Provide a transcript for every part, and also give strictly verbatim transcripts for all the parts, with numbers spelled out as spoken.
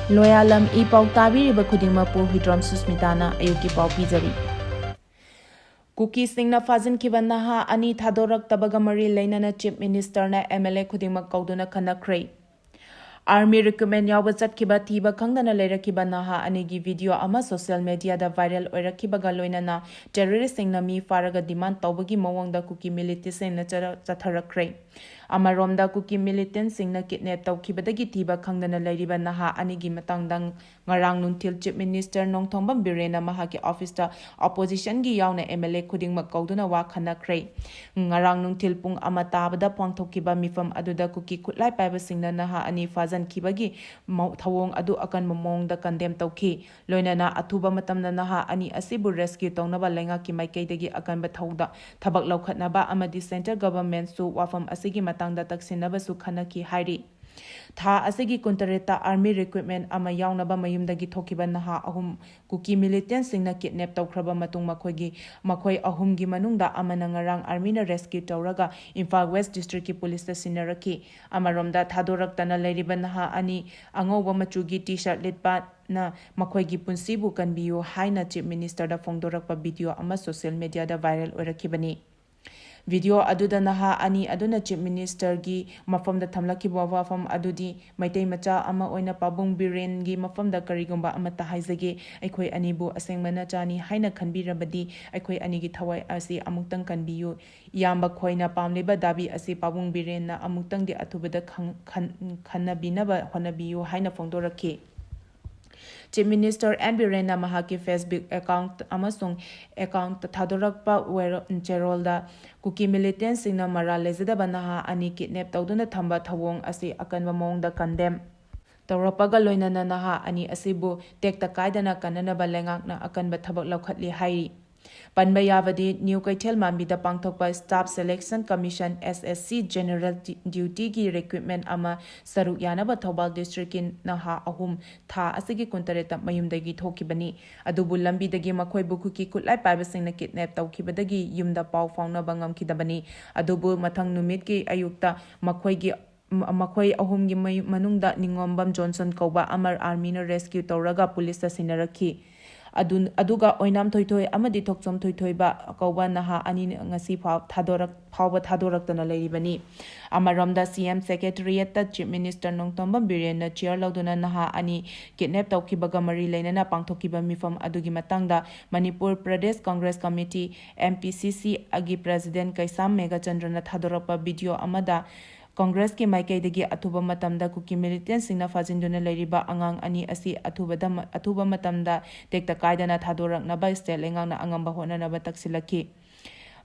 ꯂꯣꯌꯥꯂꯝ E ꯄꯥꯎ ꯇꯥꯕꯤꯔꯤꯕ ꯈꯨꯗꯤꯡꯃꯛꯄꯨ ꯍꯨꯏꯗ꯭ꯔꯣꯝ ꯁꯨꯁꯃꯤꯇꯥꯅ ꯑꯌꯨꯛꯀꯤ ꯄꯥꯎ ꯄꯤꯖꯔꯤ꯫ ꯀꯨꯀꯤꯁꯤꯡꯅ ꯐꯥꯖꯤꯟꯈꯤꯕ ꯅꯍꯥ ꯑꯅꯤ ꯊꯥꯗꯣꯔꯛꯇꯕꯒ ꯃꯔꯤ ꯂꯩꯅꯅ ꯆꯤꯐ ꯃꯤꯅꯤꯁꯇꯔꯅ ꯑꯦꯝ ꯑꯦꯜ ꯑꯦ ꯈꯨꯗꯤꯡꯃꯛ ꯀꯧꯗꯨꯅ ꯈꯟꯅꯈ꯭ꯔꯦ꯫ ꯑꯥꯔꯃꯤ ꯔꯤꯀ꯭ꯔꯨꯠꯃꯦꯟ ꯌꯥꯎꯕ ꯆꯠꯈꯤꯕ ꯊꯤꯕ ꯈꯪꯗꯅ ꯂꯩꯔꯛꯈꯤꯕ ꯅꯍꯥ ꯑꯅꯤꯒꯤ ꯚꯤꯗꯤꯑꯣ ꯑꯃ ꯁꯣꯁꯤꯌꯦꯜ ꯃꯦꯗꯤꯌꯥꯗ ꯚꯥꯏꯔꯦꯜ ꯑꯣꯏꯔꯛꯈꯤꯕꯒ ꯂꯣꯏꯅꯅ ꯇꯦꯔꯣꯔꯤꯁꯁꯤꯡꯅ ꯃꯤ ꯐꯥꯔꯒ ꯗꯤꯃꯥꯟ ꯇꯧꯕꯒꯤ ꯃꯑꯣꯡꯗ ꯀꯨꯀꯤ ꯃꯤꯂꯤꯇꯦꯟꯠꯁꯤꯡꯅ ꯆꯔ-, ꯆꯠꯊꯔꯛꯈ꯭ꯔꯦ꯫ ꯑꯃꯔꯣꯝꯗ ꯀꯨꯀꯤ ꯃꯤꯂꯤꯇꯦꯟꯠꯁꯤꯡꯅ ꯀꯤꯗꯅꯦꯞ ꯇꯧꯈꯤꯕꯗꯒꯤ ꯊꯤꯕ ꯈꯪꯗꯅ ꯂꯩꯔꯤꯕ ꯅꯍꯥ ꯑꯅꯤꯒꯤ ꯃꯇꯥꯡꯗ ꯉꯔꯥꯡ ꯅꯨꯡꯊꯤꯜ ꯆꯤꯐ ꯃꯤꯅꯤꯁꯇꯔ ꯅꯣꯡꯊꯣꯝꯕꯝ ꯕꯤꯔꯦꯟꯅ ꯃꯍꯥꯛꯀꯤ ꯑꯣꯐꯤꯁꯇ ꯑꯣꯄꯣꯖꯤꯁꯟꯒꯤ ꯌꯥꯎꯅ ꯑꯦꯝ ꯑꯦꯜ ꯑꯦ ꯈꯨꯗꯤꯡꯃꯛ ꯀꯧꯗꯨꯅ ꯋꯥ ꯈꯟꯅꯈ꯭ꯔꯦ꯫ ꯉꯔꯥꯡ ꯅꯨꯡꯊꯤꯜ ꯄꯨꯡ ꯑꯃ ꯇꯥꯕꯗ ꯄꯥꯡꯊꯣꯛꯈꯤꯕ ꯃꯤꯐꯝ ꯑꯗꯨꯗ ꯀꯨꯀꯤ ꯈꯨꯠꯂꯥꯏ ꯄꯥꯏꯕꯁꯤꯡꯅ ꯅꯍꯥ ꯑꯅꯤ ꯐꯥꯖꯟꯈꯤꯕꯒꯤ ꯃꯧ-, ꯊꯧꯑꯣꯡ ꯑꯗꯨ ꯑꯀꯟꯕ ꯃꯑꯣꯡꯗ ꯀꯟꯗꯦꯝ ꯇꯧꯈꯤ꯫ ꯂꯣꯏꯅꯅ ꯑꯊꯨꯕ ꯃꯇꯝꯗ ꯅꯍꯥ ꯑꯅꯤ ꯑꯁꯤꯕꯨ ꯔꯦꯁꯀ꯭ꯌꯨ ꯇꯧꯅꯕ ꯂꯩꯉꯥꯛꯀꯤ ꯃꯥꯏꯀꯩꯗꯒꯤ ꯑꯀꯟꯕ ꯊꯧꯗ-, ꯊꯕꯛ ꯂꯧꯈꯠꯅꯕ ꯑꯃꯗꯤ ꯁꯦꯟꯇ꯭ꯔꯦꯜ ꯒꯚꯔꯟꯃꯦꯟꯠꯁꯨ ꯋꯥꯐꯝ ꯑꯁꯤꯒꯤ ꯃꯇꯥꯡꯗ ꯇꯛꯁꯤꯟꯅꯕꯁꯨ ꯈꯟꯅꯈꯤ ꯍꯥꯏꯔꯤ꯫ ꯊꯥ ꯑꯁꯤꯒꯤ ꯀꯨꯟꯇꯔꯦꯠꯇ ꯑꯥꯔꯃꯤ ꯔꯤꯀ꯭ꯔꯨꯠꯃꯦꯟ ꯑꯃ ꯌꯥꯎꯅꯕ ꯃꯌꯨꯝꯗꯒꯤ ꯊꯣꯛꯈꯤꯕ ꯅꯍꯥ ꯑꯍꯨꯝ ꯀꯨꯀꯤ ꯃꯤꯂꯤꯇꯦꯟꯠꯁꯤꯡꯅ ꯀꯤꯗꯅꯦꯞ ꯇꯧꯈ꯭ꯔꯕ ꯃꯇꯨꯡ ꯃꯈꯣꯏꯒꯤ, ꯃꯈꯣꯏ ꯑꯍꯨꯝꯒꯤ ꯃꯅꯨꯡꯗ ꯑꯃꯅ ꯉꯔꯥꯡ ꯑꯥꯔꯃꯤꯅ ꯔꯦꯁꯀ꯭ꯌꯨ ꯇꯧꯔꯒ ꯏꯝꯐꯥꯜ ꯋꯦꯁ꯭ꯠ ꯗꯤꯁꯇ꯭ꯔꯤꯛꯀꯤ ꯄꯨꯂꯤꯁꯇ ꯁꯤꯟꯅꯔꯛꯈꯤ꯫ ꯑꯃꯔꯣꯝꯗ ꯊꯥꯗꯣꯔꯛꯇꯅ ꯂꯩꯔꯤꯕ ꯅꯍꯥ ꯑꯅꯤ ꯑꯉꯧꯕ ꯃꯆꯨꯒꯤ ꯇꯤ ꯁꯥꯔꯠ ꯂꯤꯠꯄꯅ ꯃꯈꯣꯏꯒꯤ ꯄꯨꯟꯁꯤꯕꯨ ꯀꯟꯕꯤꯌꯨ ꯍꯥꯏꯅ ꯆꯤꯐ ꯃꯤꯅꯤꯁꯇꯔꯗ ꯐꯣꯡꯗꯣꯔꯛꯄ ꯚꯤꯗꯤꯑꯣ ꯑꯃ ꯁꯣꯁꯤꯌꯦꯜ ꯃꯦꯗꯤꯌꯥꯗ ꯚꯥꯏꯔꯦꯜ ꯑꯣꯏꯔꯛꯈꯤꯕꯅꯤ꯫ ꯚꯤꯗꯤꯑꯣ ꯑꯗꯨꯗ ꯅꯍꯥ ꯑꯅꯤ ꯑꯗꯨꯅ ꯆꯤꯐ ꯃꯤꯅꯤꯁꯇꯔꯒꯤ ꯃꯐꯝꯗ ꯊꯝꯂꯛꯈꯤꯕ ꯋꯥꯐꯝ ꯑꯗꯨꯗꯤ, "ꯃꯩꯇꯩ ꯃꯆꯥ ꯑꯃ ꯑꯣꯏꯅ ꯄꯥꯕꯨꯡ ꯕꯤꯔꯦꯟꯒꯤ ꯃꯐꯝꯗ ꯀꯔꯤꯒꯨꯝꯕ ꯑꯃꯠꯇ ꯍꯥꯏꯖꯒꯦ꯫ ꯑꯩꯈꯣꯏ ꯑꯅꯤꯕꯨ ꯑꯁꯦꯡꯕ ꯅꯆꯥꯅꯤ ꯍꯥꯏꯅ ꯈꯟꯕꯤꯔꯕꯗꯤ ꯑꯩꯈꯣꯏ ꯑꯅꯤꯒꯤ ꯊꯋꯥꯏ ꯑꯁꯤ ꯑꯃꯨꯛꯇꯪ ꯀꯟꯕꯤꯌꯨ꯫ ꯏꯌꯥꯝꯕ ꯈꯣꯏꯅ ꯄꯥꯝꯂꯤꯕ ꯗꯥꯕꯤ ꯑꯁꯤ ꯄꯥꯕꯨꯡ ꯕꯤꯔꯦꯟꯅ ꯑꯃꯨꯛꯇꯪꯗꯤ ꯑꯊꯨꯕꯗ ꯈꯪ-, ꯈꯟ-, ꯈꯟꯅꯕꯤꯅꯕ ꯍꯣꯠꯅꯕꯤꯌꯨ" ꯍꯥꯏꯅ ꯐꯣꯡꯗꯣꯔꯛꯈꯤ꯫ ꯆꯤꯐ ꯃꯤꯅꯤꯁꯇꯔ ꯑꯦꯟ ꯕꯤꯔꯦꯟꯅ ꯃꯍꯥꯛꯀꯤ ꯐꯦꯁꯕꯨꯛ ꯑꯦꯀꯥꯎꯟꯠ ꯑꯃꯁꯨꯡ ꯑꯦꯀꯥꯎꯟꯠꯇ ꯊꯥꯗꯣꯔꯛꯄ ꯋꯦꯔꯣ-, ꯆꯦꯔꯣꯜꯗ ꯀꯨꯀꯤ ꯃꯤꯂꯤꯇꯦꯟꯠꯁꯤꯡꯅ ꯃꯔꯥꯜ ꯂꯩꯖꯗꯕ ꯅꯍꯥ ꯑꯅꯤ ꯀꯤꯗꯅꯦꯞ ꯇꯧꯗꯨꯅ ꯊꯝꯕ ꯊꯧꯑꯣꯡ ꯑꯁꯤ ꯑꯀꯟꯕ ꯃꯑꯣꯡꯗ ꯀꯟꯗꯦꯝ ꯇꯧꯔꯛꯄꯒ ꯂꯣꯏꯅꯅ ꯅꯍꯥ ꯑꯅꯤ ꯑꯁꯤꯕꯨ ꯇꯦꯛꯇ ꯀꯥꯏꯗꯅ ꯀꯟꯅꯅꯕ ꯂꯩꯉꯥꯛꯅ ꯑꯀꯟꯕ ꯊꯕꯛ ꯂꯧꯈꯠꯂꯤ ꯍꯥꯏꯔꯤ꯫ ꯄꯟꯕ ꯌꯥꯕꯗꯤ, ꯅ꯭ꯌꯨ ꯀꯩꯊꯦꯜ ꯃꯥꯟꯕꯤꯗ ꯄꯥꯡꯊꯣꯛꯄ ꯁ꯭ꯇꯥꯐ ꯁꯦꯂꯦꯛꯁꯟ ꯀꯃꯤꯁꯟ, ꯑꯦꯁ ꯑꯦꯁ ꯁꯤ, ꯖꯦꯅꯔꯦꯜ ꯗꯤ-, ꯗ꯭ꯌꯨꯇꯤꯒꯤ ꯔꯤꯀ꯭ꯔꯨꯠꯃꯦꯟ ꯑꯃ ꯁꯔꯨꯛ ꯌꯥꯅꯕ ꯊꯧꯕꯥꯜ ꯗꯤꯁꯇ꯭ꯔꯤꯛꯀꯤ ꯅꯍꯥ ꯑꯍꯨꯝ ꯊꯥ ꯑꯁꯤꯒꯤ ꯀꯨꯟꯇꯔꯦꯠꯇ ꯃꯌꯨꯝꯗꯒꯤ ꯊꯣꯛꯈꯤꯕꯅꯤ꯫ ꯑꯗꯨꯕꯨ ꯂꯝꯕꯤꯗꯒꯤ ꯃꯈꯣꯏꯕꯨ ꯀꯨꯀꯤ ꯈꯨꯠꯂꯥꯏ ꯄꯥꯏꯕꯁꯤꯡꯅ ꯀꯤꯗꯅꯦꯞ ꯇꯧꯈꯤꯕꯗꯒꯤ ꯌꯨꯝꯗ ꯄꯥꯎ ꯐꯥꯎꯅꯕ ꯉꯝꯈꯤꯗꯕꯅꯤ꯫ ꯑꯗꯨꯕꯨ ꯃꯊꯪ ꯅꯨꯃꯤꯠꯀꯤ ꯑꯌꯨꯛꯇ ꯃꯈꯣꯏꯒꯤ ꯃꯈꯣꯏ ꯑꯍꯨꯝꯒꯤ ꯃꯅꯨꯡꯗ ꯅꯤꯉꯣꯝꯕꯝ ꯖꯣꯟꯁꯟ ꯀꯧꯕ ꯑꯃꯔ ꯑꯥꯔꯃꯤꯅ ꯔꯦꯁꯀ꯭ꯌꯨ ꯇꯧꯔꯒ ꯄꯨꯂꯤꯁꯇ ꯁꯤꯟꯅꯔꯛꯈꯤ꯫ ꯑꯗꯨꯒ ꯑꯣꯏꯅꯥꯝ ꯊꯣꯏꯊꯣꯏ ꯑꯃꯗꯤ ꯊꯣꯛꯆꯣꯝ ꯊꯣꯏꯊꯣꯏꯕ ꯀꯧꯕ ꯅꯍꯥ ꯑꯅꯤ ꯉꯁꯤ ꯐꯥꯎꯕ ꯊꯥꯗꯣꯔꯛꯇꯅ ꯂꯩꯔꯤꯕꯅꯤ꯫ ꯑꯃꯔꯣꯝꯗ, ꯁꯤ ꯑꯦꯝ ꯁꯦꯀ꯭ꯔꯦꯇꯔꯤꯌꯦꯠꯇ ꯆꯤꯐ ꯃꯤꯅꯤꯁꯇꯔ ꯅꯣꯡꯊꯣꯝꯕꯝ ꯕꯤꯔꯦꯟꯅ ꯆꯤꯌꯔ ꯂꯧꯗꯨꯅ ꯅꯍꯥ ꯑꯅꯤ ꯀꯤꯗꯅꯦꯞ ꯇꯧꯈꯤꯕꯒ ꯃꯔꯤ ꯂꯩꯅꯅ ꯄꯥꯡꯊꯣꯛꯈꯤꯕ ꯃꯤꯐꯝ ꯑꯗꯨꯒꯤ ꯃꯇꯥꯡꯗ Manipur Pradesh Congress committee, M P ꯁꯤ ꯁꯤ, ꯑꯒꯤ ꯄ꯭ꯔꯦꯁꯤꯗꯦꯟꯠ ꯀꯩꯁꯥꯝ ꯃꯦꯘꯆꯟꯗ꯭ꯔꯅ ꯊꯥꯗꯣꯔꯛꯄ ꯚꯤꯗꯤꯑꯣ ꯑꯃꯗ ꯀꯪꯒ꯭ꯔꯦꯁꯀꯤ ꯃꯥꯏꯀꯩꯗꯒꯤ ꯑꯊꯨꯕ ꯃꯇꯝꯗ ꯀꯨꯀꯤ ꯃꯤꯂꯤꯇꯦꯟꯠꯁꯤꯡꯅ ꯐꯥꯖꯤꯟꯗꯨꯅ ꯂꯩꯔꯤꯕ ꯑꯉꯥꯡ ꯑꯅꯤ ꯑꯁꯤ ꯑꯊꯨꯕꯗ, ꯑꯊꯨꯕ ꯃꯇꯝꯗ ꯇꯦꯛꯇ ꯀꯥꯏꯗꯅ ꯊꯥꯗꯣꯔꯛꯅꯕ ꯁ꯭ꯇꯦꯠ ꯂꯩꯉꯥꯛꯅ ꯑꯉꯝꯕ ꯍꯣꯠꯅꯅꯕ ꯇꯛꯁꯤꯜꯂꯛꯈꯤ꯫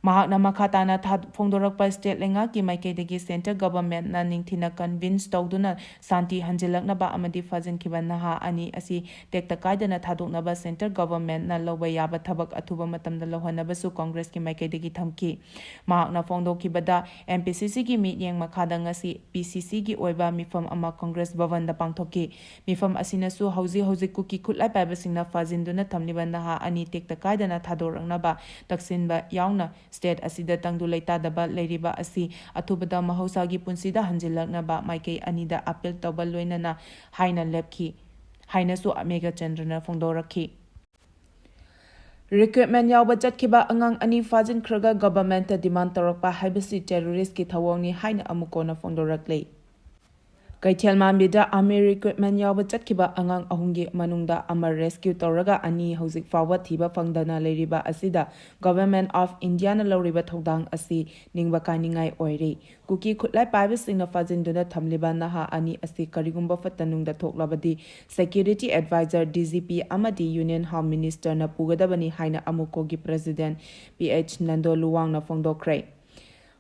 ꯃꯍꯥꯛꯅ ꯃꯈꯥ ꯇꯥꯅ ꯊꯥ-, ꯐꯣꯡꯗꯣꯔꯛꯄ ꯁ꯭ꯇꯦꯠ ꯂꯩꯉꯥꯛꯀꯤ ꯃꯥꯏꯀꯩꯗꯒꯤ ꯁꯦꯟꯇ꯭ꯔꯦꯜ ꯒꯚꯔꯟꯃꯦꯟꯠꯅ ꯅꯤꯡꯊꯤꯅ ꯀꯟꯚꯤꯟꯁ ꯇꯧꯗꯨꯅ ꯁꯥꯟꯇꯤ ꯍꯟꯖꯤꯜꯂꯛꯅꯕ ꯑꯃꯗꯤ ꯐꯥꯖꯤꯟꯈꯤꯕ ꯅꯍꯥ ꯑꯅꯤ ꯑꯁꯤ ꯇꯦꯛꯇ ꯀꯥꯏꯗꯅ ꯊꯥꯗꯣꯛꯅꯕ ꯁꯦꯟꯇ꯭ꯔꯦꯜ ꯒꯚꯔꯟꯃꯦꯟꯠꯅ ꯂꯧꯕ ꯌꯥꯕ ꯊꯕꯛ ꯑꯊꯨꯕ ꯃꯇꯝꯗ ꯂꯧꯍꯟꯅꯕꯁꯨ ꯀꯪꯒ꯭ꯔꯦꯁꯀꯤ ꯃꯥꯏꯀꯩꯗꯒꯤ ꯊꯝꯈꯤ꯫ ꯃꯍꯥꯛꯅ ꯐꯣꯡꯗꯣꯛꯈꯤꯕꯗ, ꯑꯦꯝ ꯄꯤ ꯁꯤ ꯁꯤꯒꯤ ꯃꯤꯠꯌꯦꯡ ꯃꯈꯥꯗ ꯉꯁꯤ ꯄꯤ ꯁꯤ ꯁꯤꯒꯤ ꯑꯣꯏꯕ ꯃꯤꯐꯝ ꯑꯃ ꯀꯪꯒ꯭ꯔꯦꯁ ꯚꯕꯟꯗ ꯄꯥꯡꯊꯣꯛꯈꯤ꯫ ꯃꯤꯐꯝ ꯑꯁꯤꯅꯁꯨ ꯍꯧꯖꯤꯛ ꯍꯧꯖꯤꯛ ꯀꯨꯀꯤ ꯈꯨꯠꯂꯥꯏ ꯄꯥꯏꯕꯁꯤꯡꯅ ꯐꯥꯖꯤꯟꯗꯨꯅ ꯊꯝꯂꯤꯕ ꯅꯍꯥ ꯑꯅꯤ ꯇꯦꯛꯇ ꯀꯥꯏꯗꯅ ꯊꯥꯗꯣꯔꯛꯅꯕ ꯇꯛꯁꯤꯟꯕ ꯌꯥꯎꯅ ꯁ꯭ꯇꯦꯠ ꯑꯁꯤꯗ ꯇꯪꯗꯨ ꯂꯩꯇꯥꯗꯕ ꯂꯩꯔꯤꯕ ꯑꯁꯤ ꯑꯊꯨꯕꯗ ꯃꯍꯧꯁꯥꯒꯤ ꯄꯨꯟꯁꯤꯗ ꯍꯟꯖꯤꯜꯂꯛꯅꯕ ꯃꯥꯏꯀꯩ ꯑꯅꯤꯗ ꯑꯄꯤꯜ ꯇꯧꯕ ꯂꯣꯏꯅꯅ ꯍꯥꯏꯅ ꯂꯦꯞꯈꯤ ꯍꯥꯏꯅꯁꯨ ꯃꯦꯘꯆꯟꯗ꯭ꯔꯅ ꯐꯣꯡꯗꯣꯔꯛꯈꯤ꯫ ꯔꯤꯀ꯭ꯔꯨꯠꯃꯦꯟꯠ ꯌꯥꯎꯕ ꯆꯠꯈꯤꯕ ꯑꯉꯥꯡ ꯑꯅꯤ ꯐꯥꯖꯤꯟꯈ꯭ꯔꯒ ꯒꯚꯔꯟꯃꯦꯟꯠꯇ ꯗꯤꯃꯥꯟꯗ ꯇꯧꯔꯛꯄ ꯍꯥꯏꯕꯁꯤ ꯇꯦꯔꯣꯔꯤꯁ꯭ꯠꯀꯤ ꯊꯧꯑꯣꯡꯅꯤ ꯍꯥꯏꯅ ꯑꯃꯨꯛ ꯀꯣꯟꯅ ꯐꯣꯡꯗꯣꯔꯛꯂꯤ꯫ ꯀꯩꯊꯦꯜ ꯃꯥꯟꯕꯤꯗ ꯑꯥꯔꯃꯤ ꯔꯤꯀ꯭ꯔꯨꯠꯃꯦꯟꯠ ꯌꯥꯎꯕ ꯆꯠꯈꯤꯕ ꯑꯉꯥꯡ ꯑꯍꯨꯝꯒꯤ ꯃꯅꯨꯡꯗ ꯑꯃ ꯔꯦꯁꯀ꯭ꯌꯨ ꯇꯧꯔꯒ ꯑꯅꯤ ꯍꯧꯖꯤꯛ ꯐꯥꯎꯕ ꯊꯤꯕ ꯐꯪꯗꯅ ꯂꯩꯔꯤꯕ ꯑꯁꯤꯗ ꯒꯚꯔꯟꯃꯦꯟꯠ ꯑꯣꯐ ꯏꯟꯗꯤꯌꯥꯅ ꯂꯧꯔꯤꯕ ꯊꯧꯗꯥꯡ ꯑꯁꯤ ꯅꯤꯡꯕ ꯀꯥꯏꯅꯤꯡꯉꯥꯏ ꯑꯣꯏꯔꯤ꯫ ꯀꯨꯀꯤ ꯈꯨꯠꯂꯥꯏ ꯄꯥꯏꯕꯁꯤꯡꯅ ꯐꯥꯖꯤꯟꯗꯨꯅ ꯊꯝꯂꯤꯕ ꯅꯍꯥ ꯑꯅꯤ ꯑꯁꯤ ꯀꯔꯤꯒꯨꯝꯕ ꯐꯠꯇ ꯅꯨꯡꯗ ꯊꯣꯛꯂꯕꯗꯤ security adviser, D G P, ꯑꯃꯗꯤ ꯌꯨꯅꯤꯌꯟ ꯍꯣꯝ ꯃꯤꯅꯤꯁꯇꯔꯅ ꯄꯨꯒꯗꯕꯅꯤ ꯍꯥꯏꯅ ꯑꯃꯨꯀꯣꯒꯤ ꯄ꯭ꯔꯦꯁꯤꯗꯦꯟꯠ ꯄꯤ ꯑꯩꯆ ꯅꯟꯗꯣ ꯂꯨꯋꯥꯡꯅ ꯐꯣꯡꯗꯣꯛꯈ꯭ꯔꯦ꯫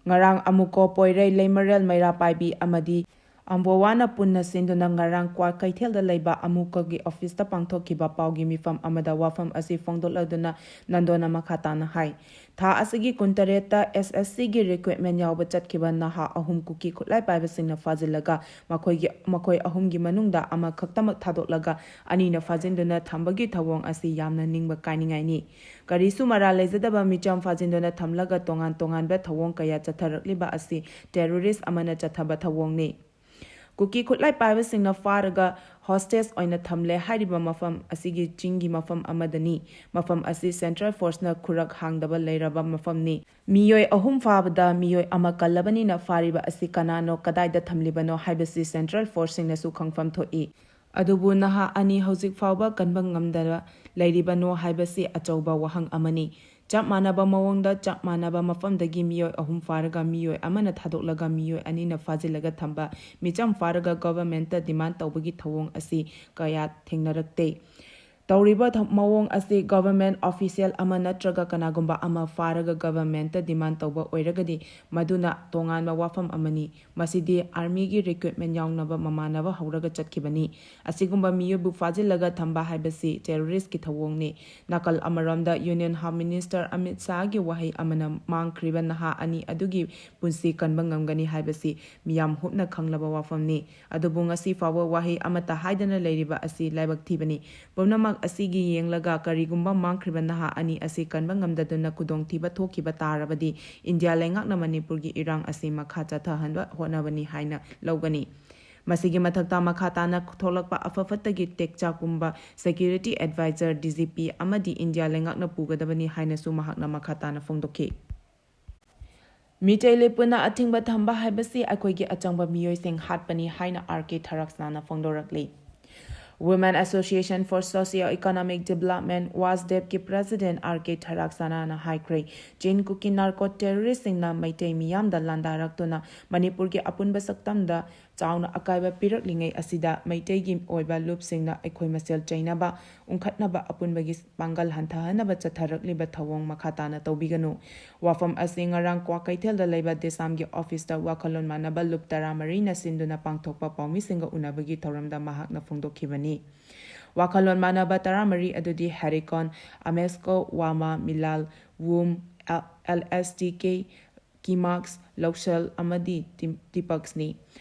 ꯉꯔꯥꯡ ꯑꯃꯨꯀꯣ ꯄꯣꯏꯔꯩ ꯂꯩꯃꯔꯦꯜ ꯃꯩꯔꯥ ꯄꯥꯏꯕꯤ ꯑꯃꯗꯤ ꯑꯝꯕꯣꯋꯥꯅ ꯄꯨꯟꯅ ꯁꯤꯟꯗꯨꯅ ꯉꯔꯥꯡ ꯀ꯭ꯋꯥꯀꯩꯊꯦꯜꯗ ꯂꯩꯕ ꯑꯃꯨꯀꯒꯤ ꯑꯣꯐꯤꯁꯇ ꯄꯥꯡꯊꯣꯛꯈꯤꯕ ꯄꯥꯎꯒꯤ ꯃꯤꯐꯝ ꯑꯃꯗ ꯋꯥꯐꯝ ꯑꯁꯤ ꯐꯣꯡꯗꯣꯛꯂꯗꯨꯅ ꯅꯟꯗꯣꯅ ꯃꯈꯥ ꯇꯥꯅ ꯍꯥꯏ, ꯊꯥ ꯑꯁꯤꯒꯤ ꯀꯨꯟꯇꯔꯦꯠꯇ ꯑꯦꯁ ꯑꯦꯁ ꯁꯤꯒꯤ ꯔꯤꯀ꯭ꯔꯨꯠꯃꯦꯟ ꯌꯥꯎꯕ ꯆꯠꯈꯤꯕ ꯅꯍꯥ ꯑꯍꯨꯝ ꯀꯨꯀꯤ ꯈꯨꯠꯂꯥꯏ ꯄꯥꯏꯕꯁꯤꯡꯅ ꯐꯥꯖꯤꯜꯂꯒ ꯃꯈꯣꯏꯒꯤ, ꯃꯈꯣꯏ ꯑꯍꯨꯝꯒꯤ ꯃꯅꯨꯡꯗ ꯑꯃꯈꯛꯇꯃꯛ ꯊꯥꯗꯣꯛꯂꯒ ꯑꯅꯤꯅ ꯐꯥꯖꯤꯟꯗꯨꯅ ꯊꯝꯕꯒꯤ ꯊꯧꯑꯣꯡ ꯑꯁꯤ ꯌꯥꯝꯅ ꯅꯤꯡꯕ ꯀꯥꯏꯅꯤꯡꯉꯥꯏꯅꯤ꯫ ꯀꯔꯤꯁꯨ ꯃꯔꯥꯜ ꯂꯩꯖꯗꯕ ꯃꯤꯆꯝ ꯐꯥꯖꯤꯟꯗꯨꯅ ꯊꯝꯂꯒ ꯇꯣꯉꯥꯟ ꯇꯣꯉꯥꯟꯕ ꯊꯧꯑꯣꯡ ꯀꯌꯥ ꯆꯠꯊꯔꯛꯂꯤꯕ ꯑꯁꯤ ꯇꯦꯔꯣꯔꯤꯁ ꯑꯃꯅ ꯆꯠꯊꯕ ꯊꯧꯑꯣꯡꯅꯤ꯫ ꯀꯨꯀꯤ ꯈꯨꯠꯂꯥꯏ ꯄꯥꯏꯕꯁꯤꯡꯅ ꯐꯥꯔꯒ ꯍꯣꯁꯇꯦꯖ ꯑꯣꯏꯅ ꯊꯝꯂꯦ ꯍꯥꯏꯔꯤꯕ ꯃꯐꯝ ꯑꯁꯤꯒꯤ ꯆꯤꯡꯒꯤ ꯃꯐꯝ ꯑꯃꯗꯅꯤ꯫ ꯃꯐꯝ ꯑꯁꯤ ꯁꯦꯟꯇ꯭ꯔꯦꯜ ꯐꯣꯔꯁꯅ ꯈꯨꯔꯛ ꯍꯥꯡꯗꯕ ꯂꯩꯔꯕ ꯃꯐꯝꯅꯤ꯫ ꯃꯤꯑꯣꯏ ꯑꯍꯨꯝ ꯐꯥꯕꯗ ꯃꯤꯑꯣꯏ ꯑꯃ ꯀꯜꯂꯕꯅꯤꯅ ꯐꯥꯔꯤꯕ ꯑꯁꯤ ꯀꯅꯥꯅꯣ, ꯀꯗꯥꯏꯗ ꯊꯝꯂꯤꯕꯅꯣ ꯍꯥꯏꯕꯁꯤ ꯁꯦꯟꯇ꯭ꯔꯦꯜ ꯐꯣꯔꯁꯁꯤꯡꯅꯁꯨ ꯈꯪꯐꯝ ꯊꯣꯛꯏ꯫ ꯑꯗꯨꯕꯨ ꯅꯍꯥ ꯑꯅꯤ ꯍꯧꯖꯤꯛ ꯐꯥꯎꯕ ꯀꯟꯕ ꯉꯝꯗꯅ ꯂꯩꯔꯤꯕꯅꯣ ꯍꯥꯏꯕꯁꯤ ꯑꯆꯧꯕ ꯋꯥꯍꯪ ꯑꯃꯅꯤ꯫ ꯆꯞ ꯃꯥꯟꯅꯕ ꯃꯑꯣꯡꯗ ꯆꯞ ꯃꯥꯟꯅꯕ ꯃꯐꯝꯗꯒꯤ ꯃꯤꯑꯣꯏ ꯑꯍꯨꯝ ꯐꯥꯔꯒ ꯃꯤꯑꯣꯏ ꯑꯃꯅ ꯊꯥꯗꯣꯛꯂꯒ ꯃꯤꯑꯣꯏ ꯑꯅꯤꯅ ꯐꯥꯖꯤꯜꯂꯒ ꯊꯝꯕ ꯃꯤꯆꯝ ꯐꯥꯔꯒ ꯒꯚꯔꯟꯃꯦꯟꯠꯇ ꯗꯤꯃꯥꯟ ꯇꯧꯕꯒꯤ ꯊꯧꯑꯣꯡ ꯑꯁꯤ ꯀꯌꯥ ꯊꯦꯡꯅꯔꯛꯇꯦ꯫ ꯇꯧꯔꯤꯕ ꯊ-, ꯃꯑꯣꯡ ꯑꯁꯤ ꯒꯚꯔꯟꯃꯦꯟꯠ ꯑꯣꯐꯤꯁꯤꯌꯦꯜ ꯑꯃ ꯅꯠꯇ꯭ꯔꯒ ꯀꯅꯥꯒꯨꯝꯕ ꯑꯃ ꯐꯥꯔꯒ ꯒꯚꯔꯟꯃꯦꯟꯠꯇ ꯗꯤꯃꯥꯟ ꯇꯧꯕ ꯑꯣꯏꯔꯒꯗꯤ ꯃꯗꯨꯅ ꯇꯣꯉꯥꯟꯕ ꯋꯥꯐꯝ ꯑꯃꯅꯤ꯫ ꯃꯁꯤꯗꯤ ꯑꯥꯔꯃꯤꯒꯤ ꯔꯤꯀ꯭ꯔꯨꯠꯃꯦꯟ ꯌꯥꯎꯅꯕ ꯃꯃꯥꯟꯅꯕ ꯍꯧꯔꯒ ꯆꯠꯈꯤꯕꯅꯤ꯫ ꯑꯁꯤꯒꯨꯝꯕ ꯃꯤꯑꯣꯏꯕꯨ ꯐꯥꯖꯤꯜꯂꯒ ꯊꯝꯕ ꯍꯥꯏꯕꯁꯤ ꯇꯦꯔꯣꯔꯤꯁ꯭ꯠꯀꯤ ꯊꯧꯑꯣꯡꯅꯤ꯫ ꯅꯥꯀꯜ ꯑꯃꯔꯣꯝꯗ ꯌꯨꯅꯤꯌꯟ ꯍꯣꯝ ꯃꯤꯅꯤꯁꯇꯔ ꯑꯃꯤꯠ ꯁꯥꯍꯒꯤ ꯋꯥꯍꯩ ꯑꯃꯅ ꯃꯥꯡꯈ꯭ꯔꯤꯕ ꯅꯍꯥ ꯑꯅꯤ ꯑꯗꯨꯒꯤ ꯄꯨꯟꯁꯤ ꯀꯟꯕ ꯉꯝꯒꯅꯤ ꯍꯥꯏꯕꯁꯤ ꯃꯤꯌꯥꯝ ꯍꯨꯞꯅ ꯈꯪꯂꯕ ꯋꯥꯐꯝꯅꯤ꯫ ꯑꯗꯨꯕꯨ ꯉꯁꯤ ꯐꯥꯎꯕ ꯋꯥꯍꯩ ꯑꯃꯠꯇ ꯍꯥꯏꯗꯅ ꯂꯩꯔꯤꯕ ꯑꯁꯤ ꯂꯥꯏꯕꯛ ꯊꯤꯕꯅꯤ꯫ ꯄꯨꯝꯅꯃꯛ ꯑꯁꯤꯒꯤ ꯌꯦꯡꯂꯒ ꯀꯔꯤꯒꯨꯝꯕ ꯃꯥꯡꯈ꯭ꯔꯤꯕ ꯅꯍꯥ ꯑꯅꯤ ꯑꯁꯤ ꯀꯟꯕ ꯉꯝꯗꯗꯨꯅ ꯈꯨꯗꯣꯡꯊꯤꯕ ꯊꯣꯛꯈꯤꯕ ꯇꯥꯔꯕꯗꯤ ꯏꯟꯗꯤꯌꯥ ꯂꯩꯉꯥꯛꯅ ꯃꯅꯤꯄꯨꯔꯒꯤ ꯏꯔꯥꯡ ꯑꯁꯤ ꯃꯈꯥ ꯆꯠꯊꯍꯟꯕ ꯍꯣꯠꯅꯕꯅꯤ ꯍꯥꯏꯅ ꯂꯧꯒꯅꯤ꯫ ꯃꯁꯤꯒꯤ ꯃꯊꯛꯇ ꯃꯈꯥ ꯇꯥꯅ ꯊꯣꯛꯂꯛꯄ ꯑꯐ ꯐꯠꯇꯒꯤ ꯇꯦꯛꯆꯥꯛ ꯄꯨꯝꯕ security adviser, D G P ꯑꯃꯗꯤ ꯏꯟꯗꯤꯌꯥ ꯂꯩꯉꯥꯛꯅ ꯄꯨꯒꯗꯕꯅꯤ ꯍꯥꯏꯅꯁꯨ ꯃꯍꯥꯛꯅ ꯃꯈꯥ ꯇꯥꯅ ꯐꯣꯡꯗꯣꯛꯈꯤ꯫ ꯃꯤꯇꯩ ꯂꯩꯄꯨꯅ ꯑꯊꯤꯡꯕ ꯊꯝꯕ ꯍꯥꯏꯕꯁꯤ ꯑꯩꯈꯣꯏꯒꯤ ꯑꯆꯪꯕ ꯃꯤꯑꯣꯏꯁꯤꯡ ꯍꯥꯠꯄꯅꯤ ꯍꯥꯏꯅ ꯑꯥꯔ ꯀꯦ ꯊꯔꯛꯁꯅꯥꯅ ꯐꯣꯡꯗꯣꯔꯛꯂꯤ꯫ Women Association for Socio-Economic Development, WASDEP ꯀꯤ President R K ꯊꯔꯥꯛꯁꯅꯥꯅ ꯍꯥꯏꯈ꯭ꯔꯦ, ꯆꯤꯟ ꯀꯨꯀꯤ narco terrorist ꯁꯤꯡꯅ ꯃꯩꯇꯩ ꯃꯤꯌꯥꯝꯗ ꯂꯥꯟꯗꯥꯔꯛꯇꯨꯅ ꯃꯅꯤꯄꯨꯔꯒꯤ ꯑꯄꯨꯟꯕ ꯁꯛꯇꯝꯗ ꯆꯥꯎꯅ ꯑꯀꯥꯏꯕ ꯄꯤꯔꯛꯂꯤꯉꯩ ꯑꯁꯤꯗ ꯃꯩꯇꯩꯒꯤ ꯑꯣꯏꯕ ꯂꯨꯞꯁꯤꯡꯅ ꯑꯩꯈꯣꯏ ꯃꯁꯦꯜ ꯆꯩꯅꯕ, ꯎꯪꯈꯠꯅꯕ, ꯑꯄꯨꯟꯕꯒꯤ ꯄꯥꯡꯒꯜ ꯍꯟꯊꯍꯟꯅꯕ ꯆꯠꯊꯔꯛꯂꯤꯕ ꯊꯧꯑꯣꯡ ꯃꯈꯥ ꯇꯥꯅ ꯇꯧꯕꯤꯒꯅꯨ꯫ ꯋꯥꯐꯝ ꯑꯁꯤ ꯉꯔꯥꯡ ꯀ꯭ꯋꯥꯀꯩꯊꯦꯜꯗ ꯂꯩꯕ ꯗꯦꯁꯥꯝꯒꯤ office ꯇ ꯋꯥꯈꯜꯂꯣꯟ ꯃꯥꯟꯅꯕ ꯂꯨꯞ ꯇꯔꯥꯃꯔꯤꯅ ꯁꯤꯟꯗꯨꯅ ꯄꯥꯡꯊꯣꯛꯄ ꯄꯥꯎꯃꯤꯁꯤꯡꯒ ꯎꯅꯕꯒꯤ ꯊꯧꯔꯝꯗ ꯃꯍꯥꯛꯅ ꯐꯣꯡꯗꯣꯛꯈꯤꯕꯅꯤ꯫ ꯋꯥꯈꯜꯂꯣꯟ ꯃꯥꯟꯅꯕ ꯇꯔꯥꯃꯔꯤ ꯑꯗꯨꯗꯤ ꯍꯦꯔꯤꯀꯣꯟ, ꯑꯃꯦꯁꯀꯣ, ꯋꯥꯃꯥ, ꯃꯤꯂꯥꯜ, ꯋꯨꯝ, ꯑꯦꯜ ꯑꯦꯁ ꯇꯤ ꯀꯦ, ꯀꯤꯃꯥꯛꯁ, ꯂꯧꯁꯦꯜ ꯑꯃꯗꯤ ꯇꯤꯝ-, ꯇꯤꯄꯛꯁꯅꯤ꯫